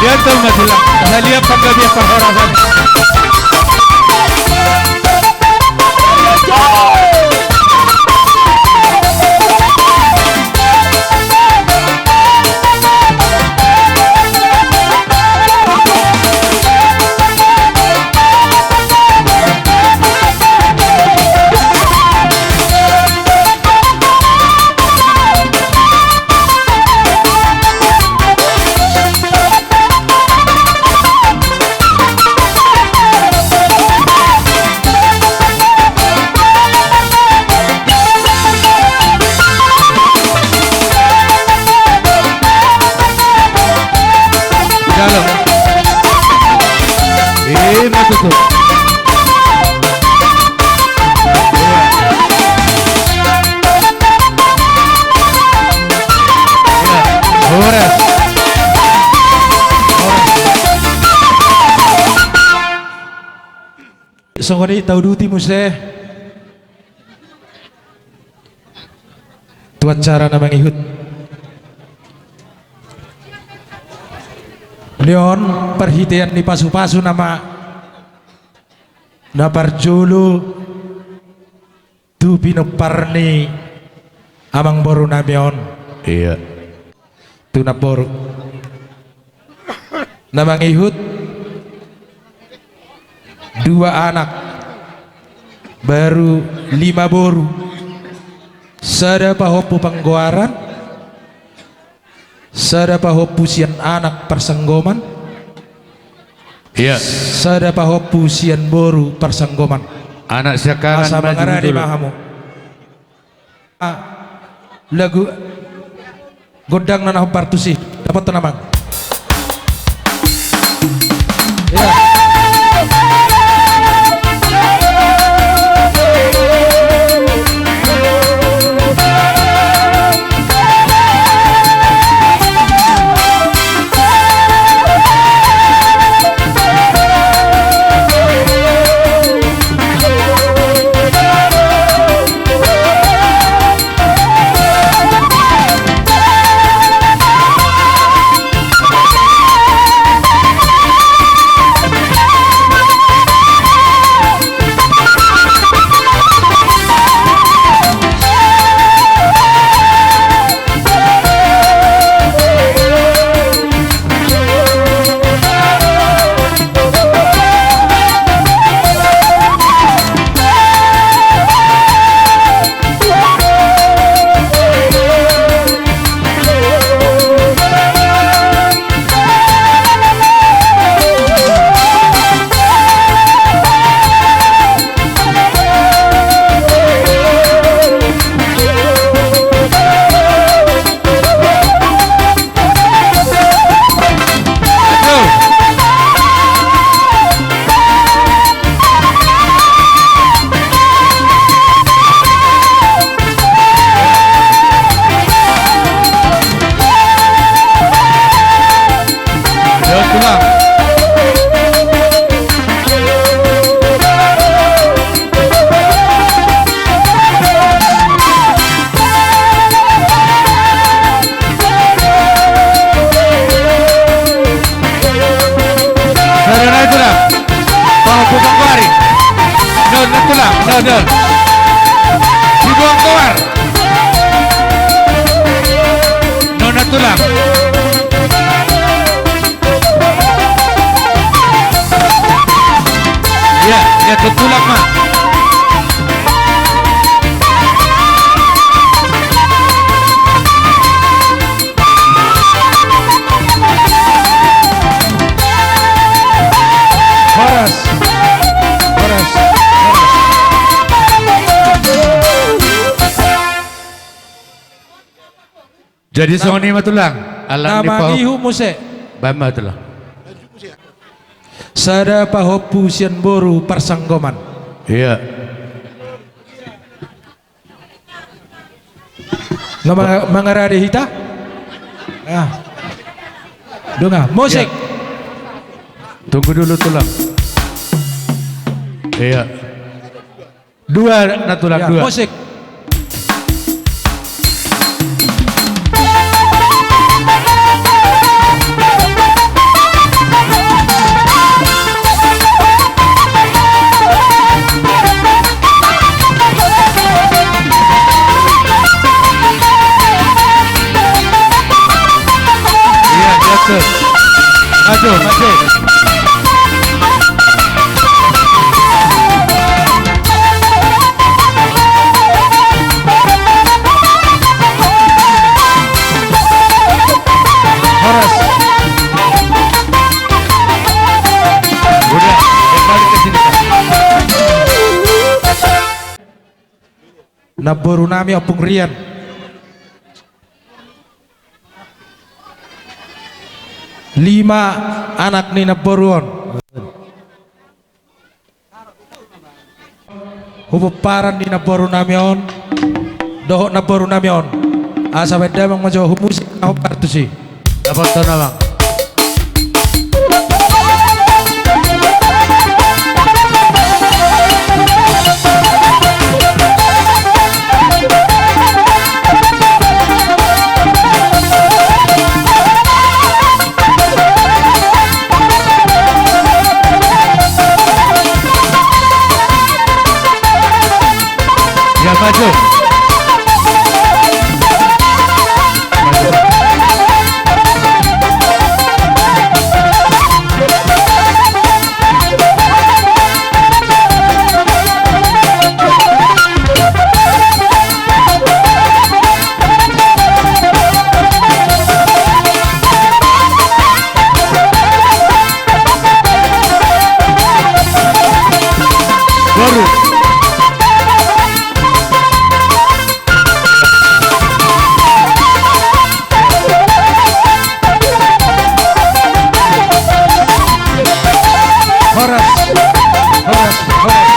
Lihat dong, Mas Ilham. Saya lihat tangga dia perhorasan. Jalo. Ima tutu. Horas. Horas. Songon i tauduti muse tu acara na mangihut ni on, parhitean ni pasupasu nama na parjolo tu pinompar ni amangboru nami on. Iya. Tu namboru na mangihut dua anak, baru lima boru. Sada pahompu panggoaran, sada pahompu sian anak parsanggoman. Iya. Sada pahompu sian boru parsanggoman. Anak siakalan. Asa mangaradi ma hamu. Lagu gondang na na hombar tusi. Dapothon, amang. Iya. Sada nai tulang. Pahompu panggoaran. Non, non tulang, non, non. Sibuang Toar. Tulang. Iya, iya, tulang ma. Horas. Horas. Horas. Jadi songon i ma tulang. Alang na di pahompu muse. Baen ma tulang. Sada pahompu sian boru parsanggoman. Iya. Nga ma-, mangarade hita? Ah. Dunga, musik. Iya. Tunggu dulu tulang. Iya. Dua, na tulang, ya, dua. Musik. Iya, iya, tuh. Maju, maju. Horas. Udah, balik ke sini, Pak. Namboru nami Ompung Rian. Lima anak ni namboru on. Hupomparan ni namboru nami on dohot namboru nami on. Asa baen damang ma jo humusik na hombar tusi. Dapothon, Amang. Ya, maju. Baru. Horas, horas, horas.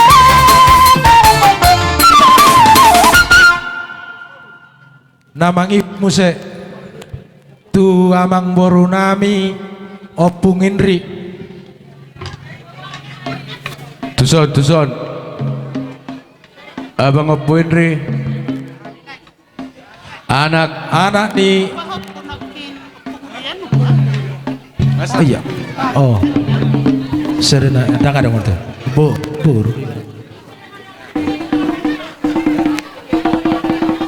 Na mangihut muse tu amangboru nami Ompung Inri. Tuson, tuson. Abang Ompung Inri. Anak, anak ni. Oh iya. Oh. Serena, ndang adong on tu. Bo, boru.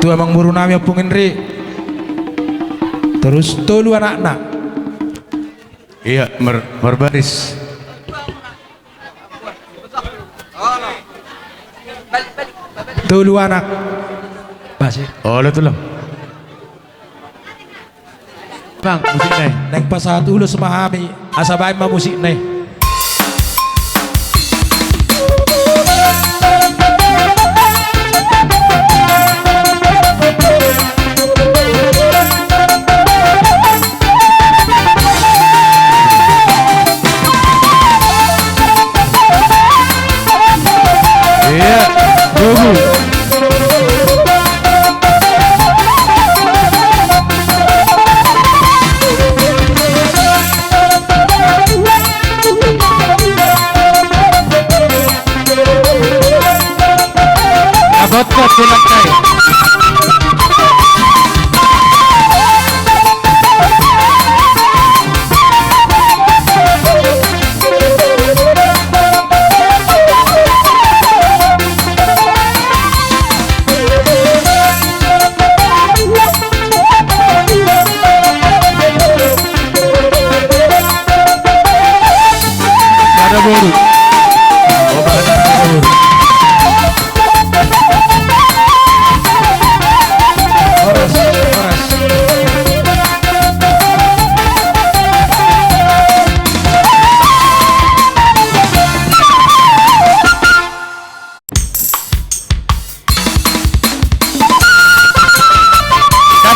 Tu amangboru nami Ompung Inri. Terus tolu anakna. Iya, mar-, marbaris. Tolu anak. Basi. Olo tulang. Bang, musikna i. Naeng pasahat ulos ma hami, asa baen ma musikna i. Iya, tunggu. Dapothon tulang nai.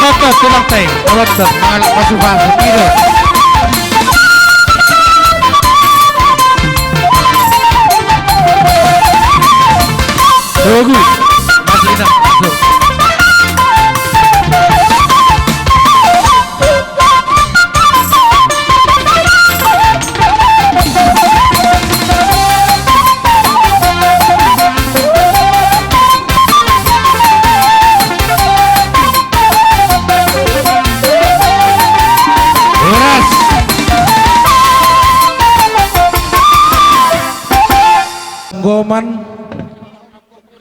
Oke, tulang tai. Oke, mangalap pasupasu. Ido. Togu. Masina. Horas. Sanggoman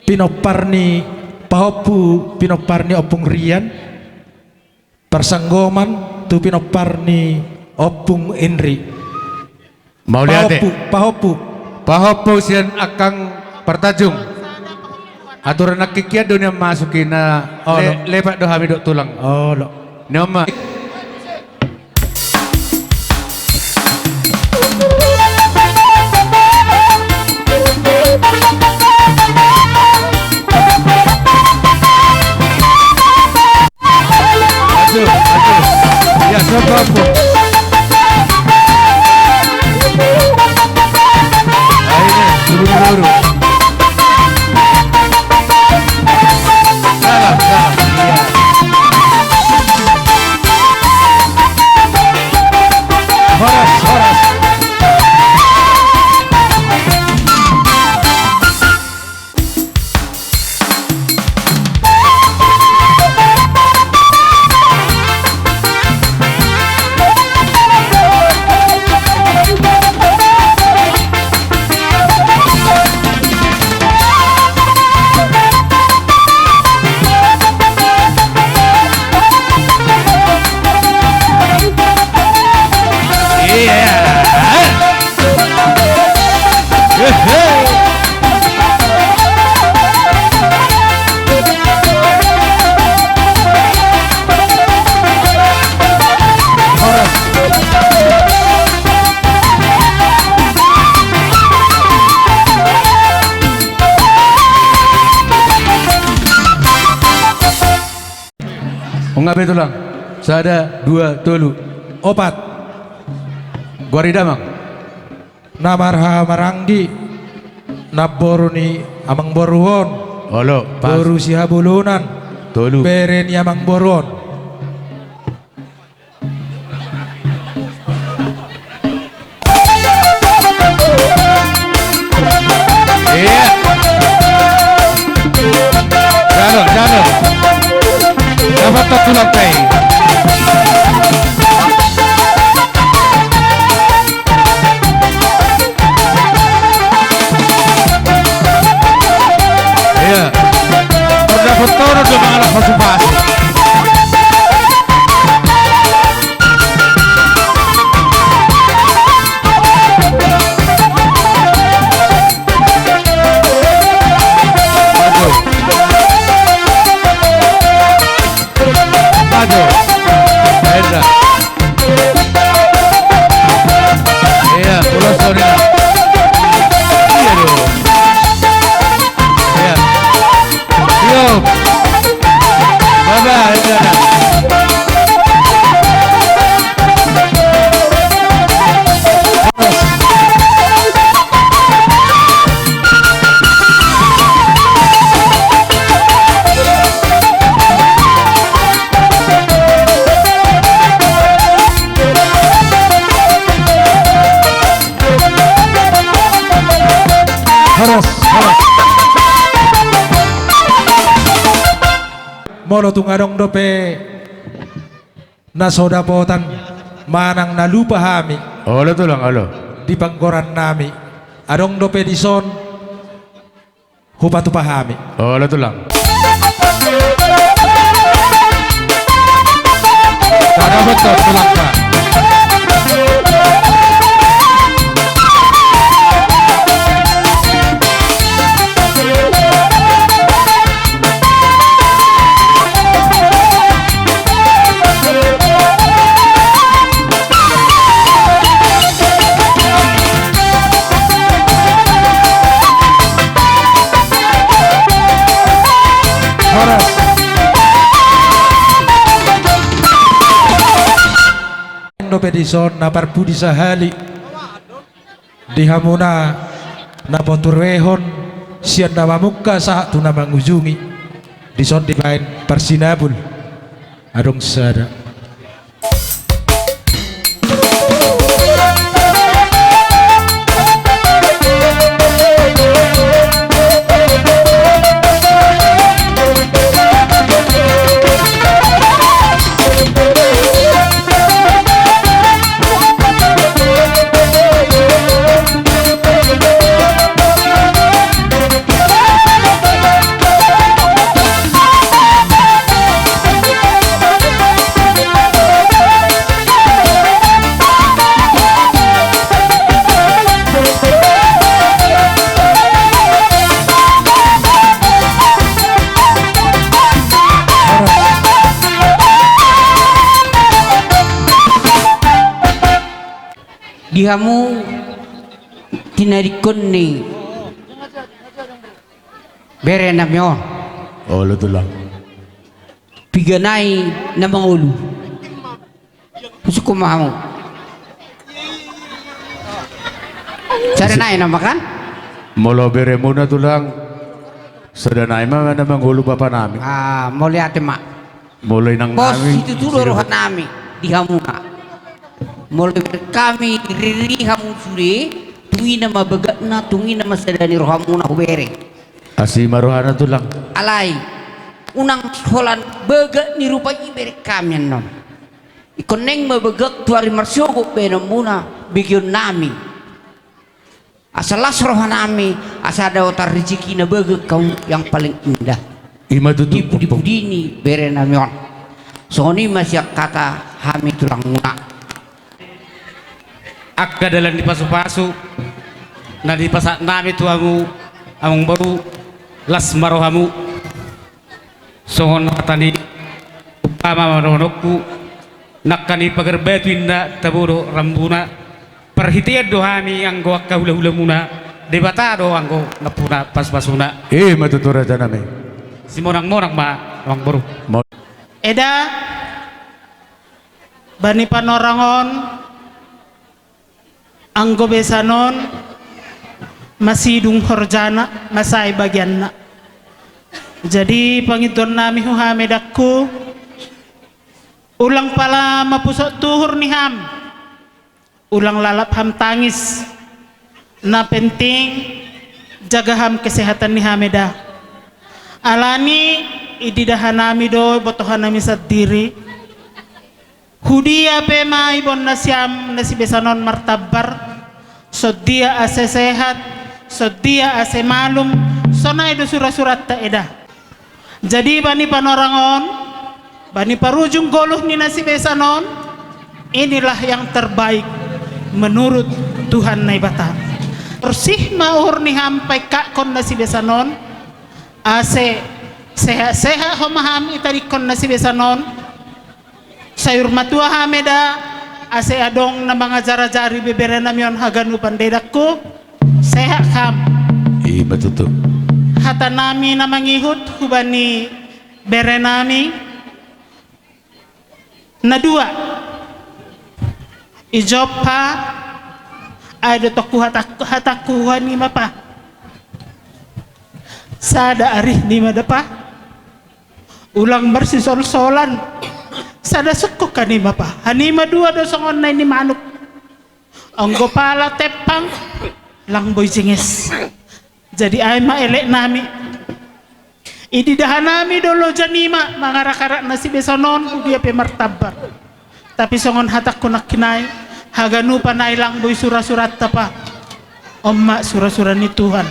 pinompar ni pahompu, pinompar ni Ompung Rian. Parsanggoman tu pinompar ni Ompung Indri. Mauliate. Pahompu, pahompu. Pahompu sian angkang partajung. Aturan nangkin kian do nian masuk i na. Olo. Le-, lepak do hami dohot tulang. Olo. Ni on ma. Aduh, aduh. Ya, sopo, sopo. Ayo, dulu, dulu. Salam, salam. Iya. Horas, horas. Iya. Ongga be tulang. Sada, dua, tolu. Opat. Goar ni damang. Na marhahamaranggi, namboru ni amangboru on. Olo, pas. Boru Sihabulunan. Tolu. Bere ni amangboru on. Iya. Jalo, jalo. Dapat tak tulang tai. Iya. Pardapot on do mangalap pasupasu. Maju. Enda. Iya, ulos, sorry. Iya, dong. Iya. Yo. Baba, enda, enda. Horas, horas. Molo tung adong dope na so dapotan manang na lupa hami. Olo tulang, olo. Di panggoran nami. Adong dope dison hupatupa hami. Olo tulang. Sada betul tulang, Pak. Horas. dope dison na parpudi sahali di hamuna na paturehon sian na mamungka sahat tu na mangujungi. Dison dibaen parsinabul. Adong sada. Di hamu tinadingkon ni bere nami on. Olo tulang. Piga nai na mangolu. Husungkun ma hamu. Sada nai nama kan? Molo beremuna tulang. Sada nai ma na mangolu bapa nami. Ah, mauliate ma. Molo inang nami. Pos situtu do roha nami di hamuna. Molo hami riri hamu sude, tung i nama bagakna, tung i nama sada ni rohamuna hubere. Asi ma rohana tulang. Alai unang holan bagak ni rupa i bere hami annon. Ingkon naeng ma bagak tu ari marsogot baenonmuna begeon nami. Asa las roha nami, asa daotan rezeki na bagak hamu yang paling indah. Ima tutu. Di pudi-pudi ni bere nami on. Songon i ma sian hata hami tulangmuna. Angka dalan ni pasu-pasu na dipasahat nami tu hamu, amang boru, las ma rohamu. Songon hata ni umpama ma dohononku, nangkaning pagar batu inna tabo dohot rambuna, parhitean do hami anggo angka hula-hulamuna, Debata do anggo nampuna pasu-pasuna. Ima tutu raja nami. Simonang-monang ma amang boru. Mo- Eda, bani panorang on, anggo besan on masidung horjana, masae bagianna. Jadi pangidoan nami tu hamu edangku, ulang pala mapusok tuhur ni ham, ulang lalap ham tangis. Na penting jaga ham kesehatan ni ham eda. Alani i didahan nami do, botohan nami sandiri. Hudia pe ma ibon nasiam na sibesan on martambar, sondia ase sehat, sondia ase malum, sonai do sura-suranta eda. Jadi bani panorang on, bani parujung goluh ni na sibesan on, inilah yang terbaik menurut Tuhan Naibata. Borsih ma uhur ni ham paingkakkon na sibesan on, ase sehat-sehat homa ham itadingkon na sibesan on. Sayur matua ham eda, ase adong na mangajar-ajari be bere nami on haganupan da edangku. Sehat ham. Ima tutu. Hata nami na mangihut hubani bere nami na dua. Dijawab ha, ai do tongku hatangku, hatangku hanima pa. Sada arih nima da pa. Ulang marsisolsolan. Sada sungkun hanima pa. Hanima dua do songon nai ni manuk. Anggo pala tempang, lang boi jenges. Jadi ai ma elek nami. I didahan nami do loja nima mangarak-arak na sibesan on, hudia pe martambar. Tapi songon hatangku nangkin nai, haganupan nai lang boi sura-suranta pa. On ma sura-sura ni Tuhan.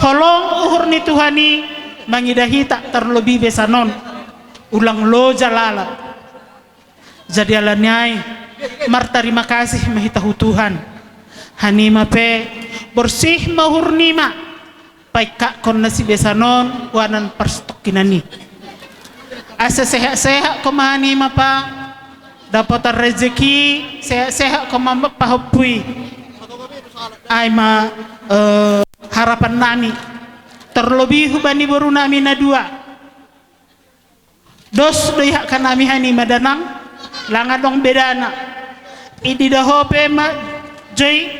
Holong uhur ni Tuhan i mangida hita tarlobi besan on. Ulang loja lalap. Jadi alani ai martarima kasih ma hita tu Tuhan. Hanima pe borsih ma uhur nima. Paingkakkon na sibesan on, huanan parsitongkinan i. Asa sehat-sehat homa hanima pa, dapotan rezeki, sehat-sehat homa pahompu i. Ai ma, eh, harapan nami. Tarlobi hubani boru nami na dua. Dos do ianggo nami hanima da nang, lang adong bedana. Idida ho pe ma joi,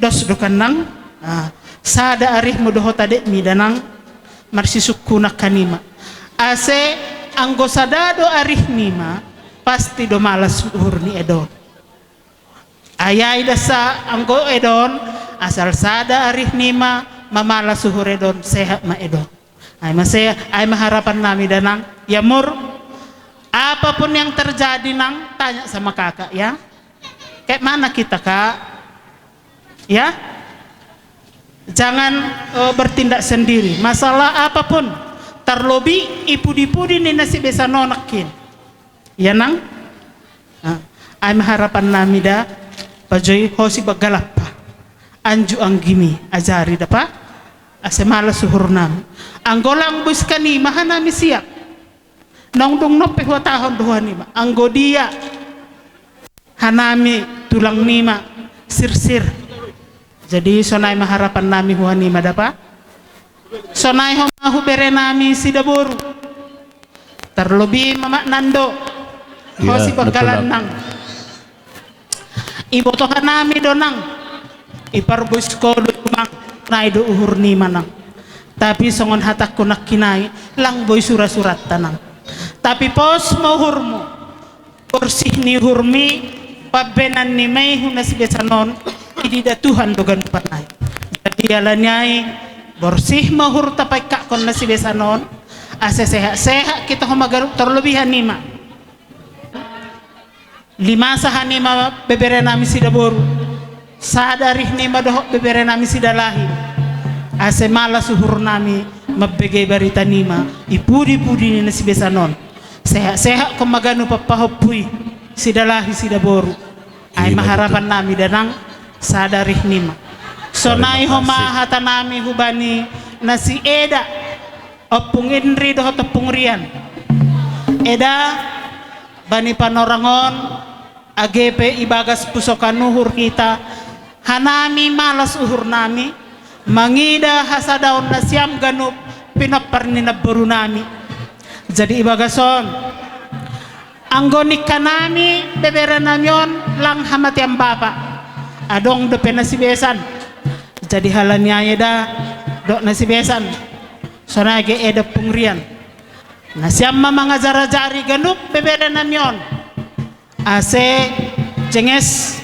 dos do kan nang. Ah, sada arihmu dohot adekmi da nang, marsisungkunan hanima. Ase anggo sada do arihnima, pasti do malas uhur ni Edo on. Ai, ai da sa anggo Edo on, asal sada arihnima mamalas uhur Edo on, sehat ma Edo on. Ai ma se-, ai ma harapannami da nang, ya Mur. Apapun yang terjadi nang, tanya sama kakak ya. Kayak mana kita, Kak? Ya? Jangan, eh, bertindak sendiri. Masalah apapun, terlebih i pudi-pudi ni na sibesanon nangkin. Ya nang? Ah, ai ma harapannami da, pajoi ho Sibanggalampa. Anju anggimi, ajari da pa. Ase malas uhurnami. Anggo lang boas hanima, hanami siap. Naung dung on pe huhatahon do hanima. Anggo dia, hanami tulangnima sirsir. Jadi sonai ma harapannami hu hanima da pa. Sonai ho ma hu berenami Sidaboru. Terlebih mamak nando. Ho Sibanggalan nang. Iboto hanami do nang. Iparboas ho do tumang, nai do uhurnima nang. Tapi songon hatangku nangkin ai, lang boi sura-suranta nang. Tapi pos ma uhurmu. Borsih ni uhurmi, pambaenan nima i hu na sibesanon, idida Tuhan do ganupan ai. Jadi alani ai, borsih ma uhurta paingkakkon na sibesanon, ase sehat-sehat hita ho ma ganup, terlebih hanima. Limasa hanima beberenami Sidaboru. Sada arihnima dohot beberenami Sidalahi. Ase malas uhurnami mambege baritanima i pudi-pudi ni na sibesanon. Sehat-sehat ho ma ganup pahompui Sidalahi Sidaboru. Ai ma harapannami da nang, sada arihnima. Sonai ho ma hatanami hubani na si Eda, Ompung Indri dohot Ompung Rian. Eda, bani panorang on, age pe ibagas pusokan uhur hita, hanami malas uhurnami mangida hasadaon nasiam ganup pinompar ni namborunami. Jadi ibagas on, anggo ningkanami beberenami on lang hamatean bapa, adong dope na sibesan. Jadi alani ai Eda dohot na sibesan, sonai age Eda Ompung Rian, nasiam ma mangajar-ajari ganup beberenami on. Ase jenges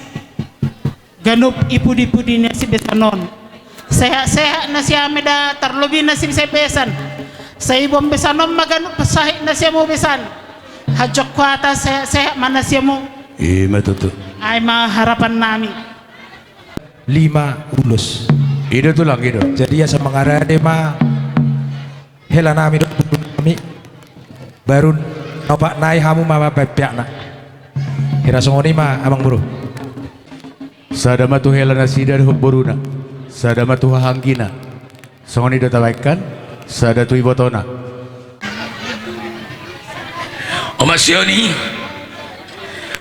ganup i pudi-pudi ni na sibesanon. Sehat-sehat nasiam Eda, terlebih na sibesan. Sai boan besanon ma ganup sahit nasiam besan. Hanjak huhata sehat-sehat ma nasiam. I ma tutu. Ai ma harapannami. Lima ulos. I do tulang, i do. Jadi asa mangarade ma helanami dohot borunami, baru na opat nai hamu ma mambaen peakna. Hira songon i ma amang boru. Sada ma tu hela nasida dohot boruna, sada ma tu hahaanggina. Songon i do tabaen kan, sada tu ibotona. Omak Sioni,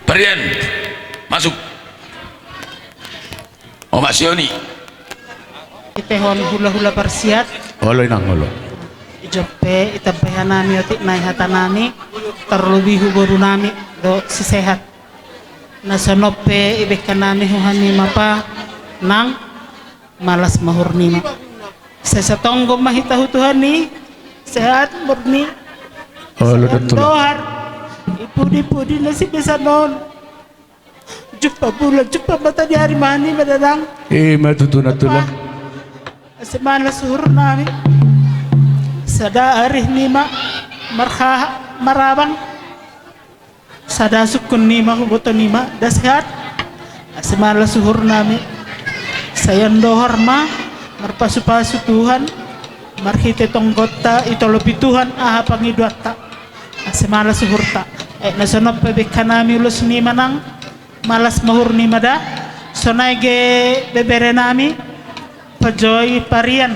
Parian, masuk. Omak Sioni. Itehon hula-hula parsiat. Olo inang, olo. Ijon pe itambai hanami otik nai hatanami, terlebih hu borunami dohot si Sehat. Na songon pe ibaen hanami hu hanima pa, nang, malas ma uhurnima. Sai satonggo ma hita hu Tuhan i, sehat murni. Olo, sai dohar i pudi-pudi na sibesanon. Jumpa bulan, jumpa mataniari ma hanima da nang. I ma tutu na tulang. Ase malas uhurnami. Sada arihnima marhaha marabang. Sada sungkunnima hu ibotonima da Sehat. Ase malas uhurnami. Sai andohar ma marpasu-pasu Tuhan. Marhite tonggonta itolopi Tuhan aha pangidoanta. Ase malas uhurta. Eh, na songon pe ibaen hanami ulosnima nang, malas ma uhurnima da. Sonai age beberenami, Pajoi Parian.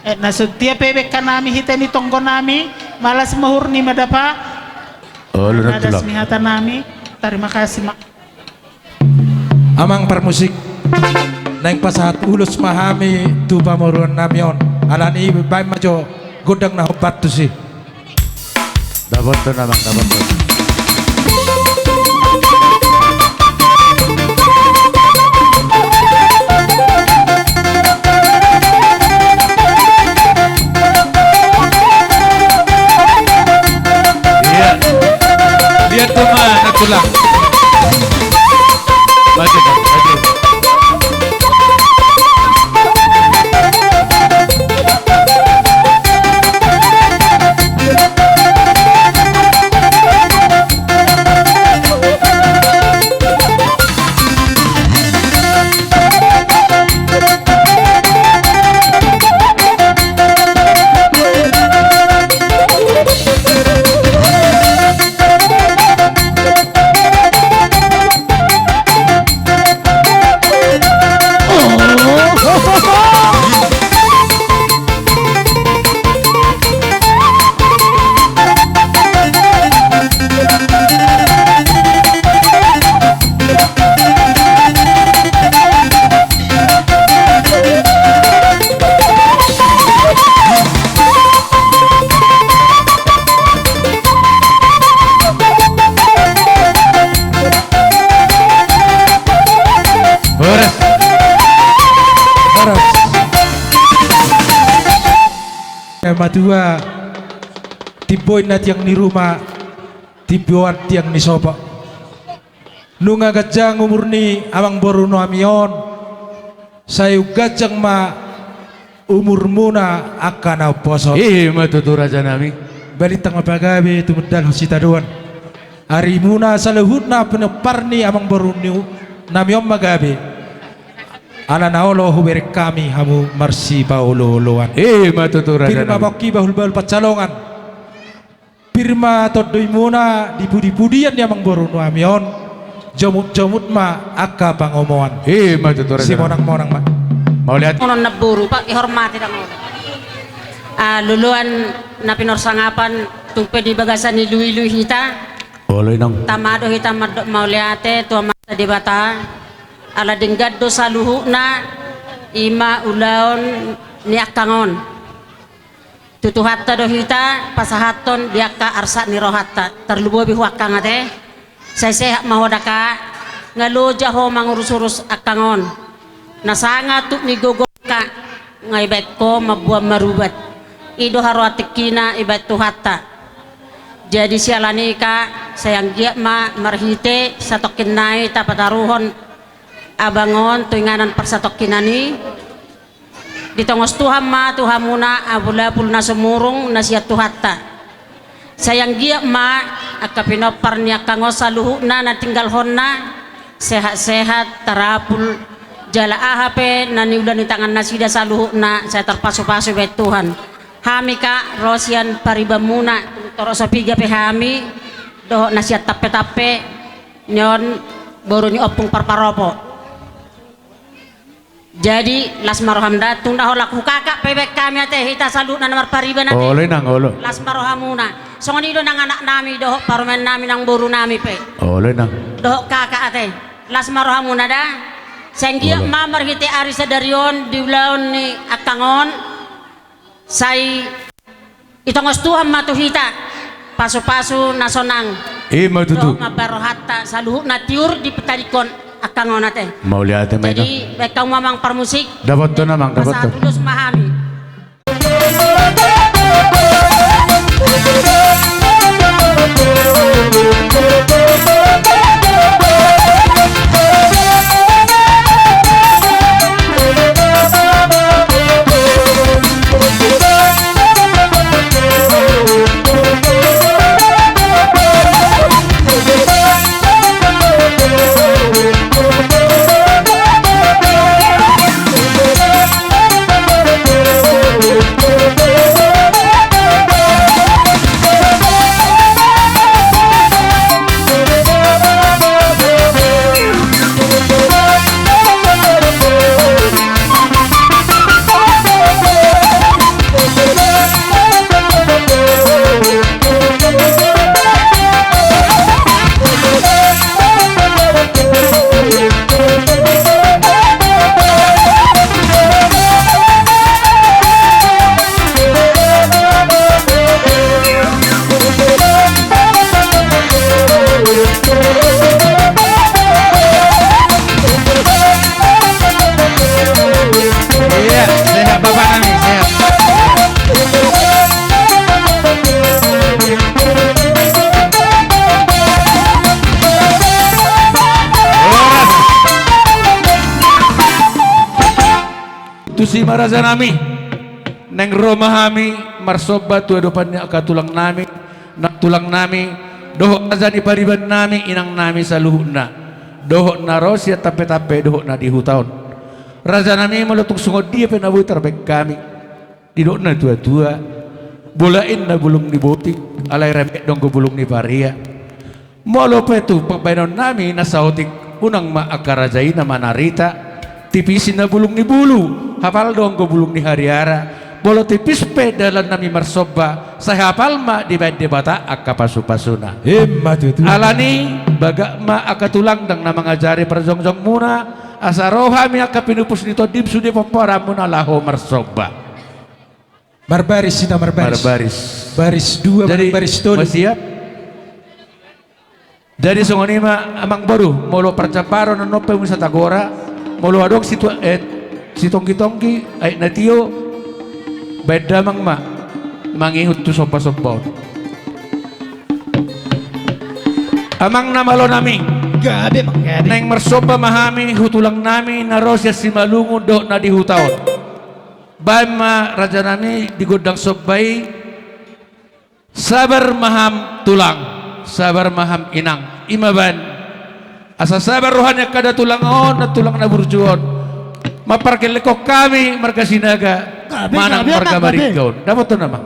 Eh, na songon dia pe ibaen hanami hite ni tonggonami, malas ma uhurnima da pa. Olo, na tulang. Dasmi hatanami, tarima kasih ma. Amang parmusik, naeng pasahat ulos ma hami tu pamoruonnami on. Alani i baen ma jo gondang na hombar tusi. Dapothon amang, dapothon. matua, timbo inna tiang ni ruma, timbo an tiang ni sopo. Nunga ganjang umur ni amangboru nami on, sai umganjang ma umurmuna angka na umposo. I ma tutu, raja nami. Balintang ma pagabe tumundalhon sitadoan. Arimuna saluhutna pinompar ni amangboru ni nami on ma gabe. Ala na olo hubereng hami hamu marsipaolooloan. I ma tutu, raja nami. Pir ma pongki bahulbahul pansalongan. Pir ma tondoimuna di pudipudian ni amangboru nami on, jomutjomut ma angka pangomoan. I ma tutu, raja. Simonangmonang ma. Mauliate. Onon namboru, pa-, ihormati dang on. Ah, loloan na pinorsangapan, tung pe di bagasan iluilu hita. Olo, inang. Tama do hita mandok mauliate tu Amanta Debata. Ala denggan do saluhutna, i ma ulaon ni angkang on. Tu Tuhanta do hita pasahathon di angka arsak ni rohanta, tarlumobi hu angkang ate. Sai sehat ma ho daka, nga loja ho mangurus-urus angkang on. Na sanga tuk ni gogo angka, nga ibaen ho mamboan marubat. I do haroa tingkina ibaen Tuhanta. Jadi siala ni i ka, sai anggiat ma marhite satongkin nai tapataruhon abang on tu inganan parsatongkinan i. Ditongos Tuhan ma tu hamuna apulapul na sumurung na sian Tuhanta. Sai anggiat ma angka pinompar ni angkang on saluhutna na tinggalhonna sehat-sehat, tarapul, jala aha pe na niula ni tangannasida saluhutna sai tarpasupasu ibaen Tuhan. Hami ka ro sian paribanmuna, torop so piga pe hami, dohot na sian tampe-tampe, ni on boru ni Ompung Parparopo. Jadi, las ma roham da, tung da holan hukakak pe ibaen hami ate, hita saluhutna na marpariban ate. Olo, inang, olo. Las ma rohamuna. Songon i do nang anak nami, dohot parumaen nami nang boru nami pe. Olo, inang. Dohot kakak ate. Las ma rohamuna da. Sai anggiat ma marhite ari sadari on di ulaon ni angkang on. Sai itongos Tuhan ma tu hita pasupasu na sonang. I ma tutu. Dohot mambaen rohanta saluhutna tiur dipatadingkon angkang on ate. Mauliate ma. Jadi, baen hamu amang parmusik. Dapothon amang, dapothon. Pasahat ulos ma hami. Iya, sehat bapak nami, sehat. Tusi ma raja nami, naeng ro ma hami marsomba tu adopan ni angka tulang nami, nang tulang nami, dohot raja ni pariban nami, inang nami saluhutna, dohot na ro sian tampe-tampe, dohot na di huta on. Raja nami, molo tung songon dia pe na boi tarbaen hami, didok na tua-tua, bola inna bulung ni botik, alai remek do anggo bulung ni paria. Molo pe tu pambaenon nami na saotik, unang ma angka raja i na manarita, tipis inna bulung ni bulu, hapal do anggo bulung ni hariara. Molo tipis pe dalan nami marsomba, sai hapal ma dibaen Debata angka pasu-pasuna. Ima tutu. Alani bagak ma angka tulang, ndang na mangajari parjongjongmuna, asa ro hami angka pinupus ni tondim sude pomparanmuna laho marsomba. Marbaris hita, marbaris. Marbaris. Baris dua. Jadi, baris tolu. Masiap? Jadi songon i ma amang boru, molo parjambaron annon pe muse tagora, molo adong situ-, eh, sitonggi-tonggi, aek na tio, baen damang ma. mangihut tu sombasomba on. Amang na malo nami. Gabe, Amang, gabe. Naeng marsomba ma hami tu tulang nami na ro sian Simalungun dohot na di huta on. Baen ma raja nami di gondang somba i. Sabar ma ham tulang, sabar ma ham inang. I ma baen. Asa sabar roha ni angka da tulang on, na tulang na burju on. Mampargellenghon hami marga Sinaga, gabe, manang gabe, marga Amang, gabe. Maringga on. Dapothon, Amang.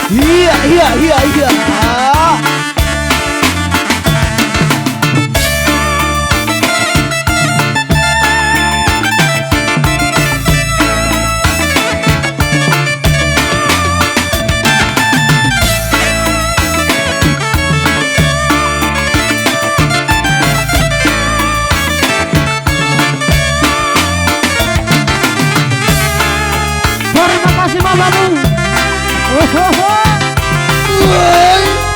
Ia, ia, ia, ia. Terima kasih, Mas Abu. Ohoho. Woi.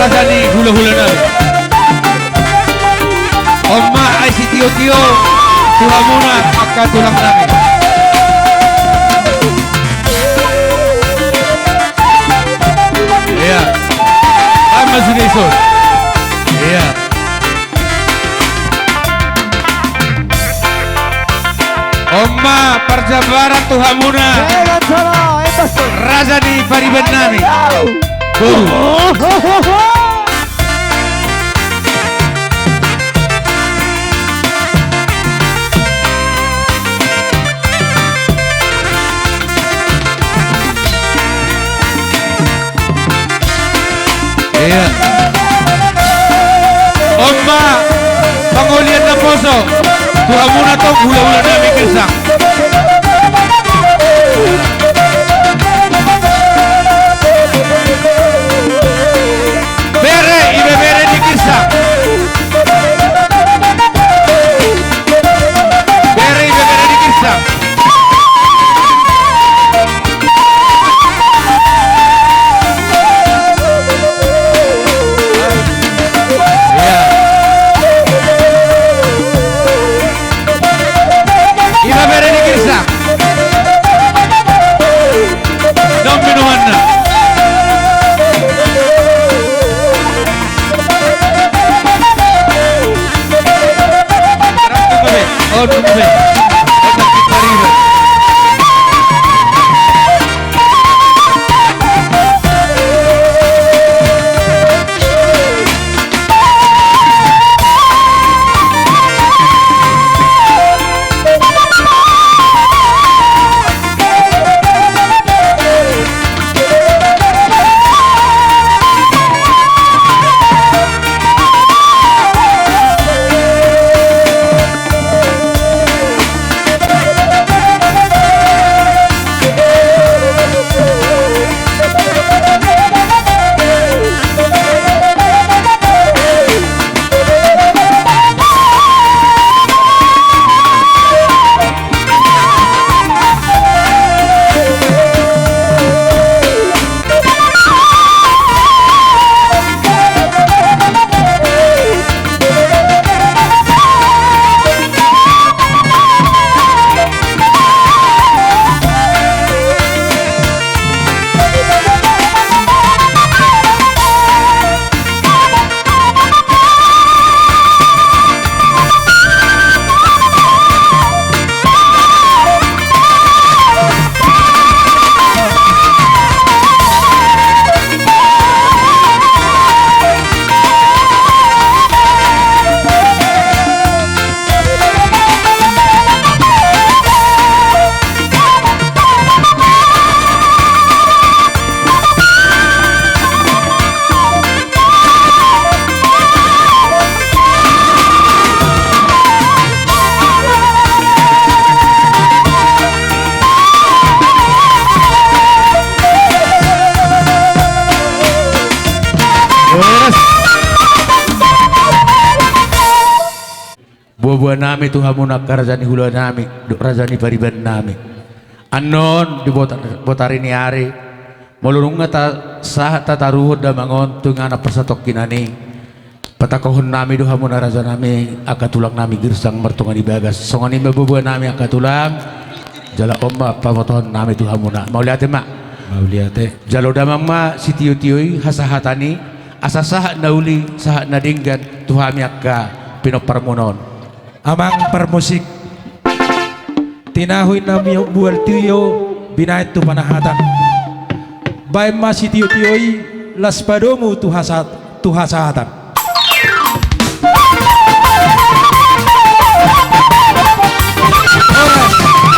Raja ni hulahulanami. On ma ai sitiotio tu hamuna angka tulangnami. Ia. Ai ma sude dison. Ia. On ma parjambaran tu hamuna. Raja ni paribannami. Boru. Ia. On ma pangolian naposo tu hamuna tong hulahulanami Girsang. Bere, ibebere ni Girsang. Bere, ibebere ni Girsang. Ia. Ibebere ni Girsang. Dong minumanna. Buabuanami tu hamuna angka raja ni hulahulanami dohot raja ni paribannami. Annon di bota-, botari ni ari, molo nunga ta-, sahat tataruhon damang on tu inganan parsatongkinan i, patangkohonnami do hamuna rajanami angka tulangnami Girsang martonga ni bagas. Songon i ma buabuanami angka tulang. Jala on ma pamotohonnami tu hamuna. Mauliate ma. Mauliate. Jalo damang ma sitiotio i hasahatan i, asa sahat na uli, sahat na denggan tu hami angka pinomparmuna on. Amang parmusik, tinahu i na mambual tio binahen tu panahatan. Baen ma sitiotio i, las padomu tu hasat-, tu hasahatan.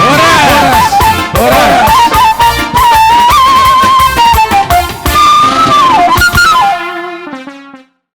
Horas, horas, horas,